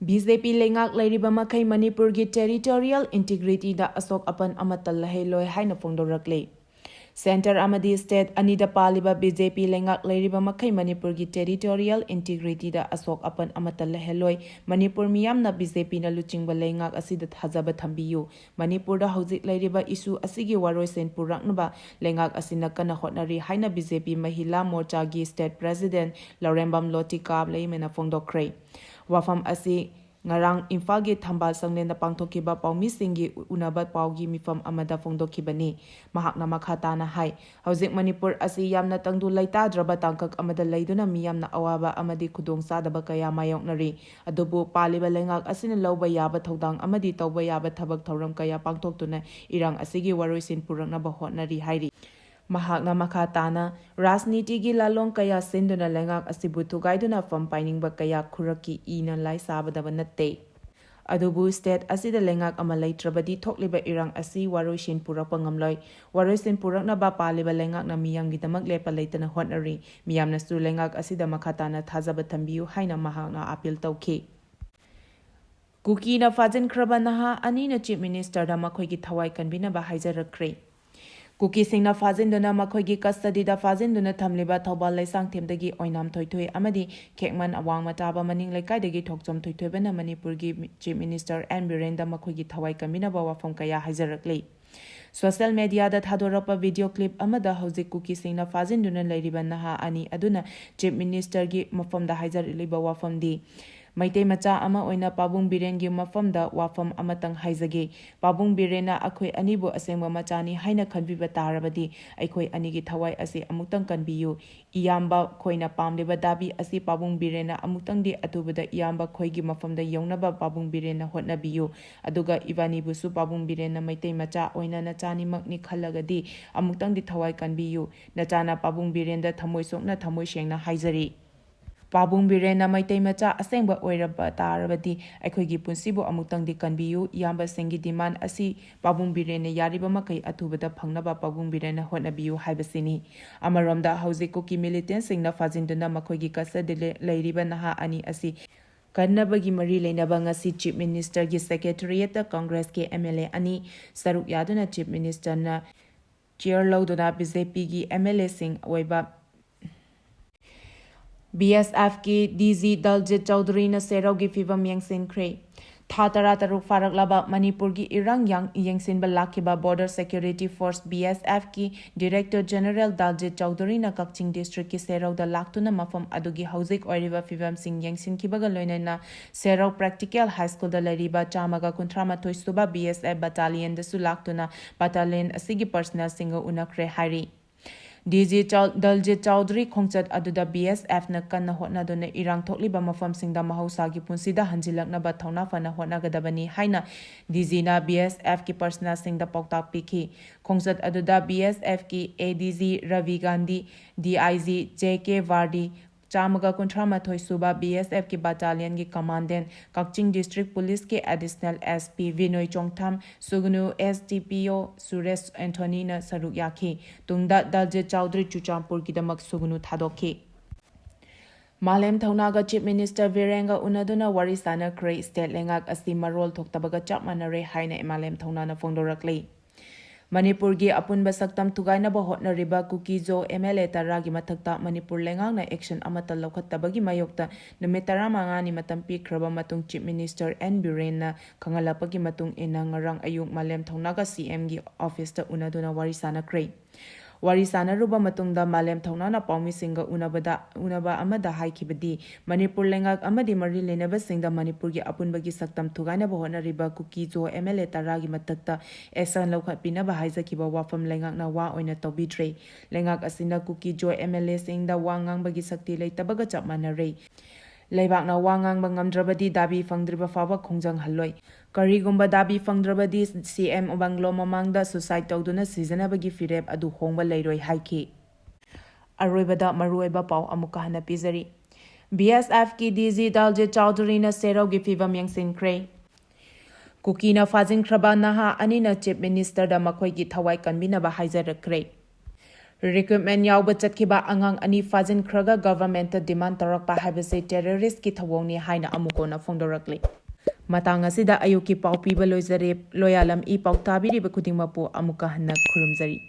BJP ꯂꯩꯉꯥꯛ ꯂꯩꯔꯤꯕ ꯃꯈꯩ ꯃꯅꯤꯄꯨꯔꯒꯤ territorial integrityꯗ ꯑꯁꯣꯛ ꯑꯄꯟ ꯑꯃꯠꯇ ꯂꯩꯍꯜꯂꯣꯏ ꯍꯥꯏꯅ ꯐꯣꯡꯗꯣꯔꯛꯂꯤ꯫ Centre ꯑꯃꯗꯤ state ꯑꯅꯤꯗ ꯄꯥꯜꯂꯤꯕ BJP ꯂꯩꯉꯥꯛ ꯂꯩꯔꯤꯕ ꯃꯈꯩ ꯃꯅꯤꯄꯨꯔꯒꯤ territorial integrityꯗ ꯑꯁꯣꯛ ꯑꯄꯟ ꯑꯃꯠꯇ ꯂꯩꯍꯜꯂꯣꯏ꯫ ꯃꯅꯤꯄꯨꯔ ꯃꯤꯌꯥꯝꯅ BJPꯅ ꯂꯨꯆꯤꯡꯕ ꯂꯩꯉꯥꯛ ꯑꯁꯤꯗ ꯊꯥꯖꯕ ꯊꯝꯕꯤꯌꯨ꯫ ꯃꯅꯤꯄꯨꯔꯗ ꯍꯧꯖꯤꯛ ꯂꯩꯔꯤꯕ issue ꯑꯁꯤꯒꯤ ꯋꯥꯔꯣꯏꯁꯤꯟ ꯄꯨꯔꯛꯅꯕ ꯂꯩꯉꯥꯛ ꯑꯁꯤꯅ ꯀꯟꯅ ꯍꯣꯠꯅꯔꯤ ꯍꯥꯏꯅ BJP ꯃꯍꯤꯂꯥ ꯃꯣꯔꯆꯥꯒꯤ state president ꯂꯧꯔꯦꯝꯕꯝ ꯂꯣꯇꯤꯀꯥ ꯂꯩꯃꯅ ꯐꯣꯡꯗꯣꯛꯈ꯭ꯔꯦ꯫ ꯋꯥꯐꯝ ꯑꯁꯤ ꯉꯔꯥꯡ ꯏꯝꯐꯥꯜꯒꯤ ꯊꯝꯕꯥꯜ ꯁꯪꯂꯦꯟꯗ ꯄꯥꯡꯊꯣꯛꯈꯤꯕ ꯄꯥꯎꯃꯤꯁꯤꯡꯒꯤ ꯎꯅꯕ ꯄꯥꯎꯒꯤ ꯃꯤꯐꯝ ꯑꯃꯗ ꯐꯣꯡꯗꯣꯛꯈꯤꯕꯅꯤ꯫ ꯃꯍꯥꯛꯅ ꯃꯈꯥ ꯇꯥꯅ ꯍꯥꯏ, ꯍꯧꯖꯤꯛ ꯃꯅꯤꯄꯨꯔ ꯑꯁꯤ ꯌꯥꯝꯅ ꯇꯪꯗꯨ ꯂꯩꯇꯥꯗ꯭ꯔꯕ ꯇꯥꯡꯀꯛ ꯑꯃꯗ ꯂꯩꯗꯨꯅ ꯃꯤꯌꯥꯝꯅ ꯑꯋꯥꯕ ꯑꯃꯗꯤ ꯈꯨꯗꯣꯡꯆꯥꯗꯕ ꯀꯌꯥ ꯃꯥꯌꯣꯛꯅꯔꯤ꯫ ꯑꯗꯨꯕꯨ ꯄꯥꯜꯂꯤꯕ ꯂꯩꯉꯥꯛ ꯑꯁꯤꯅ ꯂꯧꯕ ꯌꯥꯕ ꯊꯧꯗꯥꯡ ꯑꯃꯗꯤ ꯇꯧꯕ ꯌꯥꯕ ꯊꯕꯛ ꯊꯧꯔꯝ ꯀꯌꯥ ꯄꯥꯡꯊꯣꯛꯇꯨꯅ ꯏꯔꯥꯡ ꯑꯁꯤꯒꯤ ꯋꯥꯔꯣꯏꯁꯤꯟ ꯄꯨꯔꯛꯅꯕ ꯍꯣꯠꯅꯔꯤ ꯍꯥꯏꯔꯤ꯫ ꯃꯍꯥꯛꯅ ꯃꯈꯥ ꯇꯥꯅ, ꯔꯥꯖꯅꯤꯇꯤꯒꯤ ꯂꯥꯂꯣꯡ ꯀꯌꯥ ꯁꯤꯟꯗꯨꯅ ꯂꯩꯉꯥꯛ ꯑꯁꯤꯕꯨ ꯊꯨꯒꯥꯏꯗꯨꯅ ꯐꯝ ꯄꯥꯏꯅꯤꯡꯕ ꯀꯌꯥ ꯈꯨꯔꯛꯀꯤ ꯏꯅ ꯂꯥꯏ ꯁꯥꯕꯗꯕ ꯅꯠꯇꯦ꯫ ꯑꯗꯨꯕꯨ state ꯑꯁꯤꯗ ꯂꯩꯉꯥꯛ ꯑꯃ ꯂꯩꯇ꯭ꯔꯕꯗꯤ ꯊꯣꯛꯂꯤꯕ ꯏꯔꯥꯡ ꯑꯁꯤ ꯋꯥꯔꯣꯏꯁꯤꯟ ꯄꯨꯔꯛꯄ ꯉꯝꯂꯣꯏ꯫ ꯋꯥꯔꯣꯏꯁꯤꯟ ꯄꯨꯔꯛꯅꯕ ꯄꯥꯜꯂꯤꯕ ꯂꯩꯉꯥꯛꯅ ꯃꯤꯌꯥꯝꯒꯤꯗꯃꯛ ꯂꯦꯞꯄ ꯂꯩꯇꯅ ꯍꯣꯠꯅꯔꯤ꯫ ꯃꯤꯌꯥꯝꯅꯁꯨ ꯂꯩꯉꯥꯛ ꯑꯁꯤꯗ ꯃꯈꯥ ꯇꯥꯅ ꯊꯥꯖꯕ ꯊꯝꯕꯤꯌꯨ ꯍꯥꯏꯅ ꯃꯍꯥꯛꯅ appeal ꯇꯧꯈꯤ꯫ ꯀꯨꯀꯤꯅ ꯐꯥꯖꯤꯟꯈ꯭ꯔꯕ ꯅꯍꯥ ꯑꯅꯤꯅ Chief Ministerꯗ ꯃꯈꯣꯏꯒꯤ ꯊꯋꯥꯏ ꯀꯟꯕꯤꯅꯕ ꯍꯥꯏꯖꯔꯛꯈ꯭ꯔꯦ꯫ ꯀꯨꯀꯤꯁꯤꯡꯅ ꯐꯥꯖꯤꯟꯗꯨꯅ ꯃꯈꯣꯏꯒꯤ custodyꯗ ꯐꯥꯖꯤꯟꯗꯨꯅ ꯊꯝꯂꯤꯕ ꯊꯧꯕꯥꯜ ꯂꯩꯁꯥꯡꯊꯦꯝꯗꯒꯤ ꯑꯣꯏꯅꯥꯝ ꯊꯣꯏꯊꯣꯏ ꯑꯃꯗꯤ ꯈꯦꯛꯃꯟ ꯑꯋꯥꯡ ꯃꯇꯥꯕ ꯃꯅꯤꯡ ꯂꯩꯀꯥꯏꯗꯒꯤ ꯊꯣꯛꯆꯣꯝ ꯊꯣꯏꯊꯣꯏꯕꯅ ꯃꯅꯤꯄꯨꯔꯒꯤ Chief Ministerꯔ ꯑꯦꯟ ꯕꯤꯔꯦꯟꯗ ꯃꯈꯣꯏꯒꯤ ꯊꯋꯥꯏ ꯀꯟꯕꯤꯅꯕ ꯋꯥꯐꯝ ꯀꯌꯥ ꯍꯥꯏꯖꯔꯛꯂꯤ꯫ Social mediaꯗ ꯊꯥꯗꯣꯔꯛꯄ video clip ꯑꯃꯗ ꯍꯧꯖꯤꯛ ꯀꯨꯀꯤꯁꯤꯡꯅ ꯐꯥꯖꯤꯟꯗꯨꯅ ꯂꯩꯔꯤꯕ ꯅꯍꯥ ꯑꯅꯤ ꯑꯗꯨꯅ Chief Ministerꯒꯤ ꯃꯐꯝꯗ ꯍꯥꯏꯖꯔꯛꯂꯤꯕ ꯋꯥꯐꯝꯗꯤ, ꯃꯩꯇꯩ ꯃꯆꯥ ꯑꯃ ꯑꯣꯏꯅ ꯄꯥꯕꯨꯡ ꯕꯤꯔꯦꯟꯒꯤ ꯃꯐꯝꯗ ꯋꯥꯐꯝ ꯑꯃꯇꯪ ꯍꯥꯏꯖꯒꯦ꯫ ꯄꯥꯕꯨꯡ ꯕꯤꯔꯦꯟꯅ ꯑꯩꯈꯣꯏ ꯑꯅꯤꯕꯨ ꯑꯁꯦꯡꯕ ꯃꯆꯥꯅꯤ ꯍꯥꯏꯅ ꯈꯟꯕꯤꯕ ꯇꯥꯔꯕꯗꯤ ꯑꯩꯈꯣꯏ ꯑꯅꯤꯒꯤ ꯊꯋꯥꯏ ꯑꯁꯤ ꯑꯃꯨꯛꯇꯪ ꯀꯟꯕꯤꯌꯨ꯫ ꯏꯌꯥꯝꯕ ꯈꯣꯏꯅ ꯄꯥꯝꯂꯤꯕ ꯗꯥꯕꯤ ꯑꯁꯤ ꯄꯥꯕꯨꯡ ꯕꯤꯔꯦꯟꯅ ꯑꯃꯨꯛꯇꯪꯗꯤ ꯑꯊꯨꯕꯗ ꯏꯌꯥꯝꯕ ꯈꯣꯏꯒꯤ ꯃꯐꯝꯗ ꯌꯧꯅꯕ ꯄꯥꯕꯨꯡ ꯕꯤꯔꯦꯟꯅ ꯍꯣꯠꯅꯕꯤꯌꯨ꯫ ꯑꯗꯨꯒ ꯏꯕꯥꯅꯤꯕꯨꯁꯨ ꯄꯥꯕꯨꯡ ꯕꯤꯔꯦꯟꯅ ꯃꯩꯇꯩ ꯃꯆꯥ ꯑꯣꯏꯅ ꯅꯆꯥꯅꯤꯃꯛꯅꯤ ꯈꯜꯂꯒꯗꯤ ꯑꯃꯨꯛꯇꯪꯗꯤ ꯊꯋꯥꯏ ꯀꯟꯕꯤꯌꯨ꯫ ꯅꯆꯥꯅ ꯄꯥꯕꯨꯡ ꯕꯤꯔꯦꯟꯗ ꯊꯃꯣꯏ ꯁꯣꯛꯅ ꯊꯃꯣꯏ ꯁꯦꯡꯅ ꯍꯥꯏꯖꯔꯤ꯫ ꯄꯥꯕꯨꯡ ꯕꯤꯔꯦꯟꯅ ꯃꯩꯇꯩ ꯃꯆꯥ ꯑꯁꯦꯡꯕ ꯑꯣꯏꯔꯕ ꯇꯥꯔꯕꯗꯤ ꯑꯩꯈꯣꯏꯒꯤ ꯄꯨꯟꯁꯤꯕꯨ ꯑꯃꯨꯛꯇꯪꯗꯤ ꯀꯟꯕꯤꯌꯨ꯫ ꯏꯌꯥꯝꯕꯁꯤꯡꯒꯤ demand ꯑꯁꯤ ꯄꯥꯕꯨꯡ ꯕꯤꯔꯦꯟꯅ ꯌꯥꯔꯤꯕ ꯃꯈꯩ ꯑꯊꯨꯕꯗ ꯐꯪꯅꯕ ꯄꯥꯕꯨꯡ ꯕꯤꯔꯦꯟꯅ ꯍꯣꯠꯅꯕꯤꯌꯨ ꯍꯥꯏꯕꯁꯤꯅꯤ꯫ ꯑꯃꯔꯣꯝꯗ ꯍꯧꯖꯤꯛ ꯀꯨꯀꯤ militantꯁꯤꯡꯅ ꯐꯥꯖꯤꯟꯗꯨꯅ ꯃꯈꯣꯏꯒꯤ custodyꯗ ꯂꯩꯔꯤꯕ ꯅꯍꯥ ꯑꯅꯤ ꯑꯁꯤ ꯀꯟꯅꯕꯒꯤ ꯃꯔꯤ ꯂꯩꯅꯕ ꯉꯁꯤ Chief Ministerꯒꯤ Secretariatꯇ Congressꯀꯤ MLA ꯑꯅꯤ ꯁꯔꯨꯛ ꯌꯥꯗꯨꯅ Chief Ministerꯅ ꯆꯤꯌꯔ ꯂꯧꯗꯨꯅ ꯕꯤ ꯖꯦ ꯄꯤꯒꯤ ꯑꯦꯝ ꯑꯦꯜ ꯑꯦꯁꯤꯡ ꯑꯣꯏꯕ ꯕꯤ ꯑꯦꯁ ꯑꯦꯐꯀꯤ ꯗꯤ ꯖꯤ ꯗꯜꯖꯤꯠ ꯆꯧꯙꯨꯔꯤꯅ ꯁꯦꯔꯧꯒꯤ ꯐꯤꯚꯝ ꯌꯦꯡꯁꯤꯟꯈ꯭ꯔꯦ꯫ ꯊꯥ ꯇꯔꯥꯇꯔꯨꯛ ꯐꯥꯔꯛꯂꯕ ꯃꯅꯤꯄꯨꯔꯒꯤ ꯏꯔꯥꯡ ꯌꯥꯡ-, ꯌꯦꯡꯁꯤꯟꯕ ꯂꯥꯛꯈꯤꯕ Border Security Force, B S F ꯀꯤ Director General ꯗꯜꯖꯤꯠ ꯆꯧꯙꯨꯔꯤꯅ ꯀꯛꯆꯤꯡ district ꯀꯤ ꯁꯦꯔꯧꯗ ꯂꯥꯛꯇꯨꯅ ꯃꯐꯝ ꯑꯗꯨꯒꯤ ꯍꯧꯖꯤꯛ ꯑꯣꯏꯔꯤꯕ ꯐꯤꯕꯝꯁꯤꯡ ꯌꯦꯡꯁꯤꯟꯈꯤꯕꯒ ꯂꯣꯏꯅꯅ ꯁꯦꯔꯧ Practical High School ꯗ ꯂꯩꯔꯤꯕ ꯆꯥꯝꯃꯒ ꯀꯨꯟꯊ꯭ꯔꯥ ꯃꯥꯊꯣꯏ ꯁꯨꯕ B S F battalion ꯗꯁꯨ ꯂꯥꯛꯇꯨꯅ battalion ꯑꯁꯤꯒꯤ personnel ꯁꯤꯡꯒ ꯎꯅꯈ꯭ꯔꯦ ꯍꯥꯏꯔꯤ꯫ ꯗꯤ ꯖꯤ ꯆꯧ-, ꯗꯜꯖꯤꯠ ꯆꯧꯙꯨꯔꯤ ꯈꯣꯡꯆꯠ ꯑꯗꯨꯗ B S F ꯅ ꯀꯟꯅ ꯍꯣꯠꯅꯗꯨꯅ ꯏꯔꯥꯡ ꯊꯣꯛꯂꯤꯕ ꯃꯐꯝꯁꯤꯡꯗ ꯃꯍꯧꯁꯥꯒꯤ ꯄꯨꯟꯁꯤꯗ ꯍꯟꯖꯤꯜꯂꯛꯅꯕ ꯊꯧꯅꯥ ꯐꯅ ꯍꯣꯠꯅꯒꯗꯕꯅꯤ ꯍꯥꯏꯅ ꯗꯤ ꯖꯤ ꯅ B S F ꯀꯤ personnel ꯁꯤꯡꯗ ꯄꯥꯎꯇꯥꯛ ꯄꯤꯈꯤ꯫ ꯈꯣꯡꯆꯠ ꯑꯗꯨꯗ B S F ꯀꯤ A D G Ravi Gandhi, D I G J K ꯕꯥꯔꯗꯤ, ꯆꯥꯝꯃꯒ ꯀꯨꯟꯊ꯭ꯔꯥ ꯃꯥꯊꯣꯏ ꯁꯨꯕ B S F ꯀꯤ battalion ꯒꯤ Commandant, ꯀꯛꯆꯤꯡ District Police ꯀꯤ Additional S P ꯕꯤꯅꯣꯏ ꯆꯣꯡꯊꯥꯝ, ꯁꯨꯒꯅꯨ S D P O Suresh ꯑꯦꯟꯊꯣꯅꯤꯅ ꯁꯔꯨꯛ ꯌꯥꯈꯤ꯫ ꯇꯨꯡꯗ ꯗꯜꯖꯤꯠ ꯆꯧꯙꯨꯔꯤ ꯆꯨꯔꯆꯥꯟꯄꯨꯔꯒꯤꯗꯃꯛ ꯁꯨꯒꯅꯨ ꯊꯥꯗꯣꯛꯈꯤ꯫ ꯃꯥꯂꯦꯝ ꯊꯧꯅꯥꯒ Chief Minister ꯕꯤꯔꯦꯟꯒ ꯎꯅꯗꯨꯅ ꯋꯥꯔꯤ ꯁꯥꯅꯈ꯭ꯔꯦ꯫ State ꯂꯩꯉꯥꯛ ꯑꯁꯤ ꯃꯔꯣꯜ ꯊꯣꯛꯇꯕꯒ ꯆꯞ ꯃꯥꯟꯅꯔꯦ ꯍꯥꯏꯅ ꯃꯥꯂꯦꯝ ꯊꯧꯅꯥꯅ ꯐꯣꯡꯗꯣꯔꯛꯂꯤ꯫ ꯃꯅꯤꯄꯨꯔꯒꯤ ꯑꯄꯨꯟꯕ ꯁꯛꯇꯝ ꯊꯨꯒꯥꯏꯅꯕ ꯍꯣꯠꯅꯔꯤꯕ ꯀꯨꯀꯤ ꯖꯣ M L A ꯇꯔꯥꯒꯤ ꯃꯊꯛꯇ ꯃꯅꯤꯄꯨꯔ ꯂꯩꯉꯥꯛꯅ action ꯑꯃꯠꯇ ꯂꯧꯈꯠꯇꯕꯒꯤ ꯃꯥꯌꯣꯛꯇ ꯅꯨꯃꯤꯠ ꯇꯔꯥꯃꯉꯥꯅꯤ ꯃꯇꯝ ꯄꯤꯈ꯭ꯔꯕ ꯃꯇꯨꯡ Chief Minister N ꯕꯤꯔꯦꯟꯅ ꯈꯪꯍꯜꯂꯛꯄꯒꯤ ꯃꯇꯨꯡ ꯏꯟꯅ ꯉꯔꯥꯡ ꯑꯌꯨꯛ ꯃꯥꯂꯦꯝ ꯊꯧꯅꯥꯒ C M ꯒꯤ office ꯇ ꯎꯅꯗꯨꯅ ꯋꯥꯔꯤ ꯁꯥꯅꯈ꯭ꯔꯦ꯫ ꯋꯥꯔꯤ ꯁꯥꯅꯔꯨꯕ ꯃꯇꯨꯡꯗ ꯃꯥꯂꯦꯝ ꯊꯧꯅꯥꯅ ꯄꯥꯎꯃꯤꯁꯤꯡꯒ ꯎꯅꯕꯗ, ꯎꯅꯕ ꯑꯃꯗ ꯍꯥꯏꯈꯤꯕꯗꯤ, ꯃꯅꯤꯄꯨꯔ ꯂꯩꯉꯥꯛ ꯑꯃꯗꯤ ꯃꯔꯤ ꯂꯩꯅꯕꯁꯤꯡꯗ ꯃꯅꯤꯄꯨꯔꯒꯤ ꯑꯄꯨꯟꯕꯒꯤ ꯁꯛꯇꯝ ꯊꯨꯒꯥꯏꯅꯕ ꯍꯣꯠꯅꯔꯤꯕ ꯀꯨꯀꯤ ꯖꯣ M L A ꯇꯔꯥꯒꯤ ꯃꯊꯛꯇ action ꯂꯧꯈꯠꯄꯤꯅꯕ ꯍꯥꯏꯖꯈꯤꯕ ꯋꯥꯐꯝ ꯂꯩꯉꯥꯛꯅ ꯋꯥ ꯑꯣꯏꯅ ꯇꯧꯕꯤꯗ꯭ꯔꯦ꯫ ꯂꯩꯉꯥꯛ ꯑꯁꯤꯅ ꯀꯨꯀꯤ ꯖꯣ M L A ꯁꯤꯡꯗ ꯋꯥ ꯉꯥꯡꯕꯒꯤ ꯁꯛꯇꯤ ꯂꯩꯇꯕꯒ ꯆꯞ ꯃꯥꯟꯅꯔꯦ꯫ ꯂꯩꯕꯥꯛꯅ ꯋꯥ ꯉꯥꯡꯕ ꯉꯝꯗ꯭ꯔꯕꯗꯤ ꯗꯥꯕꯤ ꯐꯪꯗ꯭ꯔꯤꯕ ꯐꯥꯎꯕ ꯈꯣꯡꯖꯪ ꯍꯜꯂꯣꯏ꯫ ꯀꯔꯤꯒꯨꯝꯕ ꯗꯥꯕꯤ ꯐꯪꯗ꯭ꯔꯕꯗꯤ C M bungalow ꯃꯃꯥꯡꯗ suicide ꯇꯧꯗꯨꯅ ꯁꯤꯖꯅꯕꯒꯤ ꯐꯤꯔꯦꯞ ꯑꯗꯨ ꯍꯣꯡꯕ ꯂꯩꯔꯣꯏ ꯍꯥꯏꯈꯤ꯫ ꯑꯔꯣꯏꯕꯗ ꯃꯔꯨꯑꯣꯏꯕ ꯄꯥꯎ ꯑꯃꯨꯛꯀ ꯍꯟꯅ ꯄꯤꯖꯔꯤ꯫ B S F ꯀꯤ D G ꯗꯜꯖꯤꯠ ꯆꯧꯙꯨꯔꯤꯅ ꯁꯦꯔꯧꯒꯤ ꯐꯤꯕꯝ ꯌꯦꯡꯁꯤꯟꯈ꯭ꯔꯦ꯫ ꯀꯨꯀꯤꯅ ꯐꯥꯖꯤꯟꯈ꯭ꯔꯕ ꯅꯍꯥ ꯑꯅꯤꯅ Chief Minister ꯗ ꯃꯈꯣꯏꯒꯤ ꯊꯋꯥꯏ ꯀꯟꯕꯤꯅꯕ ꯍꯥꯏꯖꯔꯛꯈ꯭ꯔꯦ꯫ Recruitment ꯌꯥꯎꯕ ꯆꯠꯈꯤꯕ ꯑꯉꯥꯡ ꯑꯅꯤ ꯐꯥꯖꯤꯟꯈ꯭ꯔꯒ government ꯇ demand ꯇꯧꯔꯛꯄ ꯍꯥꯏꯕꯁꯤ terrorist ꯀꯤ ꯊꯧꯑꯣꯡꯅꯤ ꯍꯥꯏꯅ ꯑꯃꯨꯛ ꯍꯟꯅ ꯐꯣꯡꯗꯣꯔꯛꯂꯤ꯫ ꯃꯇꯥꯡ ꯑꯁꯤꯗ ꯑꯌꯨꯛꯀꯤ ꯄꯥꯎ ꯄꯤꯕ ꯂꯣꯏꯖꯔꯦ꯫ ꯂꯣꯌꯥꯂꯝ ꯏ ꯄꯥꯎ ꯇꯥꯕꯤꯔꯤꯕ ꯈꯨꯗꯤꯡꯃꯛꯄꯨ ꯑꯃꯨꯛꯀ ꯍꯟꯅ ꯈꯨꯔꯨꯝꯖꯔꯤ꯫